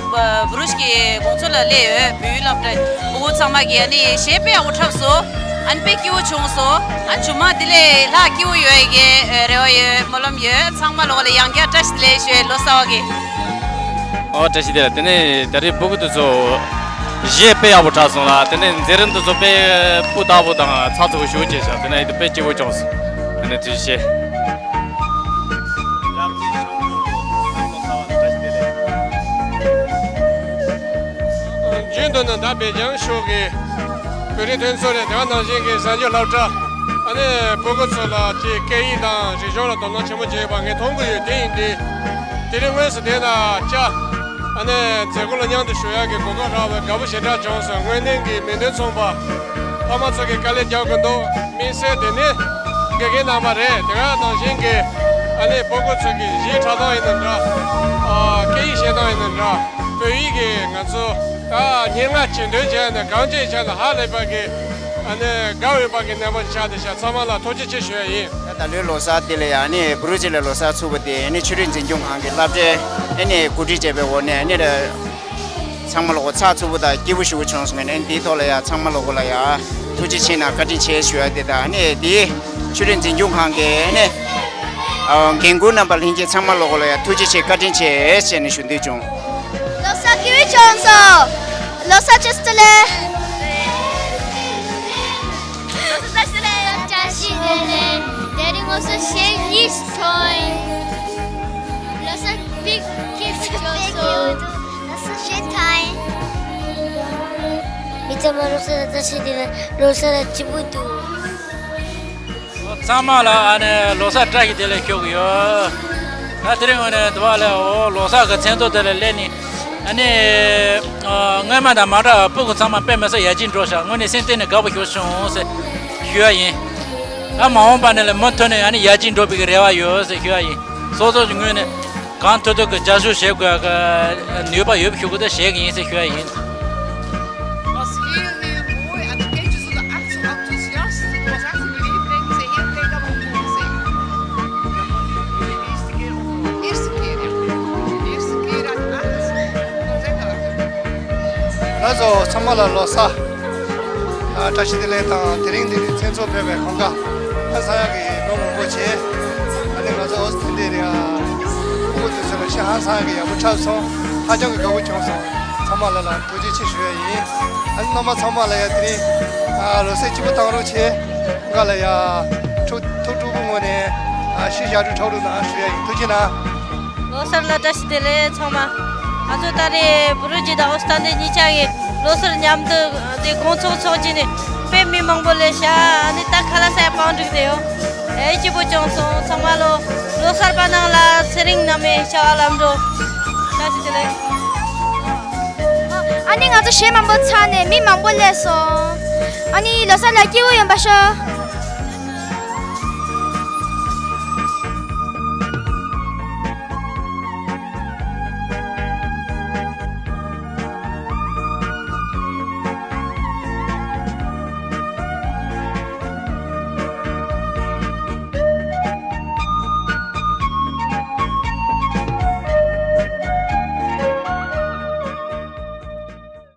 བུ་རུ་ཅི་གི་དགོང་ཚོད་ལ་སླེབས་ཡོད། བོད་ཡིག་སློབ་གྲྭ་བུ་གུ་ཚང་མ་གི་ཨ་ནི་གཞས་དཔེ་ཡག་པོ་འཁྲབ་སོང་། ཨ་ནི་དཔེ་སྐྱིད་པོ་བྱུང་སོང་། ཨ་ནི་མཇུག་མ་དེ་ལས་ལྷག་སྐྱིད་པོ་ཡོད་ཀྱི་རེ་བ་ཡོད། སྨོན་ལམ་ཡོད། ཚང་མ་ལོ་ལ་ཡང་བསྐྱར་བཀྲ་ཤིས་བདེ་ལེགས་ཞུ། ལོ་གསར་བ་གི། ཨོ་བཀྲ་ཤིས་བདེ་ལེགས། དེ་ནས་ད་རེས་བུ་གུ་དེ་ཚོ་གཞས་དཔེ་ཡག་པོ་འཁྲབ་སོང་ལ། དེ་ནས་མཛད་རིམ་དེ་ཚོ་དཔེ་སྤུས་དག་པོ་དང་ཚགས་ཚུད་པོ་ཞེ་པོ་བྱས་ཤག་དེ་ནས་དཔེ་སྐྱིད་པོ་བྱུང་སོང་། དེ་ནས་ཐུགས་རྗེ་ཆེ། རྒྱུན་དུ་ནི་ད་སྦེལ་ཇམ་ཕྱོགས་ཀྱི་བོད་རིགས་མཐུན་ཚོགས་རེད། དེ་ག་ནང་བཞིན་གྱི་གསར་འགྱུར་སློབ་གྲྭ། ཨ་ནི་བུ་གུ་ཚོ་ལ་ཅིག་སྐད་ཡིག་དང་རིག་གཞུང་ལ་དོ་སྣང་ཆེན་པོ་བྱེད་པ་ངས་མཐོང་གི་ཡོད། དེ་ཡིན་དུས་དེ་རིང་དངོས་སུ་དེ་ན་བཅར། ཨ་ནི་མཛད་སྒོ་ལ་མཉམ་དུ་ཞུགས་ཡག་གི་གོ་སྐབས་རག་པར་དགའ་པོ་ཞེ་དྲག་བྱུང་སོང་། དངོས་གནས་ཀྱི་མིང་དོན་མཚུངས་པ་ཕ་མ་ཚོ་གི་དཀའ་ལས་རྒྱག་དགོས་འདུག་དམིགས་བསལ་དེ་ནི་དགེ་རྒན་རྣམ་པ་རེད། དེ་ག་ནང་བཞིན་གྱི་ ཨ་ནི་སྤུ་གུ་ཚོ་གི་གཞས་འཁྲབ་སྟངས་ཡིན་ན་འདྲ། ཨ་སྐད་ཡིག་བཤད་སྟངས་ཡིན་ན་འདྲ། བོད་ཡིག་གི་ང་ཚོ་ད་སྙན་ངག་སྤྱི་འདོན་བྱས་ནས་གང་ཅིའི་ཆ་ནས་ཧ་ལས་པ་གི་ཨ་ནི་དགའ་འོས་པ་གི་གནས་བབ་ཆགས་བསྡད་ཤག་ཚང་མ་ལ་ཐུགས་རྗེ་ཆེ་ཞུ་ཡ་ཡིན། ད་ད་ལོའི་ལོ་གསར་དེ་ལ་ཡང་ཨ་ནི་བུ་རུ་ཅི་ལ་ལོ་གསར་ཚུགས་པ་དེ་ཨ་ནི་ཆོས་རིག་འཛིན་སྐྱོང་ཁང་གི་སློབ་གྲྭས་ཨ་ནི་གོ་སྒྲིག་བྱས་པའི་འོག་ནས་ཨ་ནི་ཚང་མ་ལོག་གོ་ཚགས་ཚུད་པོ་དང་སྐྱིད་པོ་ཞེ་པོ་བྱུང་སོང་ནས་འདིའི་ཐོག་ལ་ཡང་ཚང་མ་ལོག་གོ་ལ་ཡང་ཐུགས་རྗེ་ཆེ་གནང་བཀའ་དྲིན་ཆེ་ཞུ་ཡ་དེ་དང་ནས་དེའི་ཆོས་རིག་འཛིན་སྐྱོང་ཁང་གི་ནས་འགན་འཁུར་རྣམ་པ་ལྷན་རྒྱས་ཚང་མ་ལོག་གོ་ལ་ཡང་ཐུགས་རྗེ་ཆེ་བཀའ་དྲིན་ཆེ་ཞེས་ནས་ཞུ་འདོད་བྱུང་། ལོ་གསར་སྐྱིད་པོ་བྱུང་སོང་། ལོ་གསར་བཅུ་གཅིག་ལེ། ལོ་གསར་བཅུ་གཅིག་ལེ། དེ་རིང་ངོ་སོ་ཞེ་གཉིས་ཐོན། ལོ་གསར་པིག་ཀིག་བྱུང་སོང་། ལོ་གསར་ཞེ་ཐང་། མི་ཚང་མ་ལོ་གསར་ལ་བཀྲ་ཤིས་བདེ་ལེགས། ལོ་གསར་ལ་སྐྱིད་པོ་འདུག་ཚང་མ་ལ་ཨ་ནི་ལོ་གསར་བཀྲ་ཤིས་བདེ་ལེགས་ཞུ་གི་ཡོད། ད་དེ་རིང་ངོས་ནས་འདི་བ་ལས་འོ་ལོ་གསར་གི་མཚན་ཚོགས་དེ་ལ་སླེབས་ནས་ཨ་ནི་ཨ་སྔོན་མ་དང་མ་འདྲ་བ་སྤུ་གུ་ཚང་མ་དཔེ་མི་སྲིད་ཡར་རྒྱས་འགྲོ་ཤག་དངོས་གནས་སེམས་གཏིང་ནས་དགའ་པོ་ཞིག་བྱུང་ཟེར་ཞུ་ཡ་ཡིན། ཨ་མ་འོངས་པ་ནས་ལ་མུ་མཐུད་ནས་ཨ་ནི་ཡར་རྒྱས་འགྲོ་བའི་རེ་བ་ཡོད་ཟེར་ཞུ་ཡ་ཡིན། སོ་སོ་གི་ངོས་ནས་གང་ཐུབ་ཐུབ་ཀྱི་རྒྱབ་སྐྱོར་བྱེད་དགོས་ཀྱི་ནུས་པ་ཡོད་པ་ཞིག་གི་དེ་བྱེད་ཀྱི་ཡིན་ཟེར་ཞུ་ཡ་ཡིན། Het was heel, heel mooi en de kindjes stonden echt zo enthousiast. Het was echt een beleving. Ze heel blij dat we mochten zijn. Eerste keer ook. Eerste keer, ja. Eerste keer en echt, we zijn daar. ང་ཚོ་ཚང་མ་ལ་ལོ་གསར་བཀྲ་ཤིས་བདེ་ལེགས་དང་དེ་རིང་འདི་ནས་མཚན་ཚོགས་ཕེབས་པའི་གང་ག་ཧང་སང་ཡག་གི་ལོ་མང་པོ་བྱས། ཨ་ནི་ང་ཚོ་ཨོ་སི་ཐན་ཏེ་རི་ཡ་ཕྲུ་གུ་དེ་ཚོ་ལ་ཤ་ཧང་སང་ཡག་གི་ཡག་པོ་འཁྲབ་སོང་། ཧ་ཅང་གི་དགའ་པོ་བྱུང་སོང་། ཚང་མ་ལ་ལ་ཐུགས་རྗེ་ཆེ་ཞུ་ཡ་ཡིན། ཨ་ནི་རྣམ་པ་ཚང་མ་ལ་ཡ་དེ་རིང་ཨ་ལོ་གསར་སྐྱིད་པོ་བཏང་རོགས་བྱེད། ང་ལ་ཡ་ཕྲུ་ཐུགས་སྤྲོ་པོ་ངོས་ནས་ཨ་ཤི་ཞག་དྲུག་ཁྲག་དྲུག་དང་ཞུ་ཡ་ཡིན། ཐུགས་རྗེ་གནང་། ལོ་གསར་ལ་བཀྲ་ཤིས་བདེ་ལེགས་ཚང་མ། ང་ཚོ་ད་རེས་བུ་རུ་ཇི་དང་ཨོ་སི་ཐན་ཏེ་གཉིས་ཆ་གི་ལོ་གསར་མཉམ་དུ་དེ་དགོང་ཚོགས་ཚོགས་ཀྱི་ནི་དཔེ་མི་མང་པོ་སླེབས་ཤག་ཨ་ནི་ད་ཁ་ལག་ཟ་ཡ་བང་སྒྲིག་དེ་ཡོད། ཨེ་སྐྱིད་པོ་བྱུང་སོང་། ཚང་མ་ལོ་ལོ་གསར་པ་རྣམས་ལ་ཚེ་རིང་ནང་མི་བྱ་བ་ལམ་འགྲོ། བཀྲ་ཤིས་བདེ་ལེགས། ཨ་ནི་ང་ཚོ་གཞས་མང་པོ་ཚར་ནས་མི་མང་པོ་སླེབས་སོང་། ཨ་ནི་ལོ་གསར་ལ་སྐྱིད་པོ་ཡོང་བ་ཤོག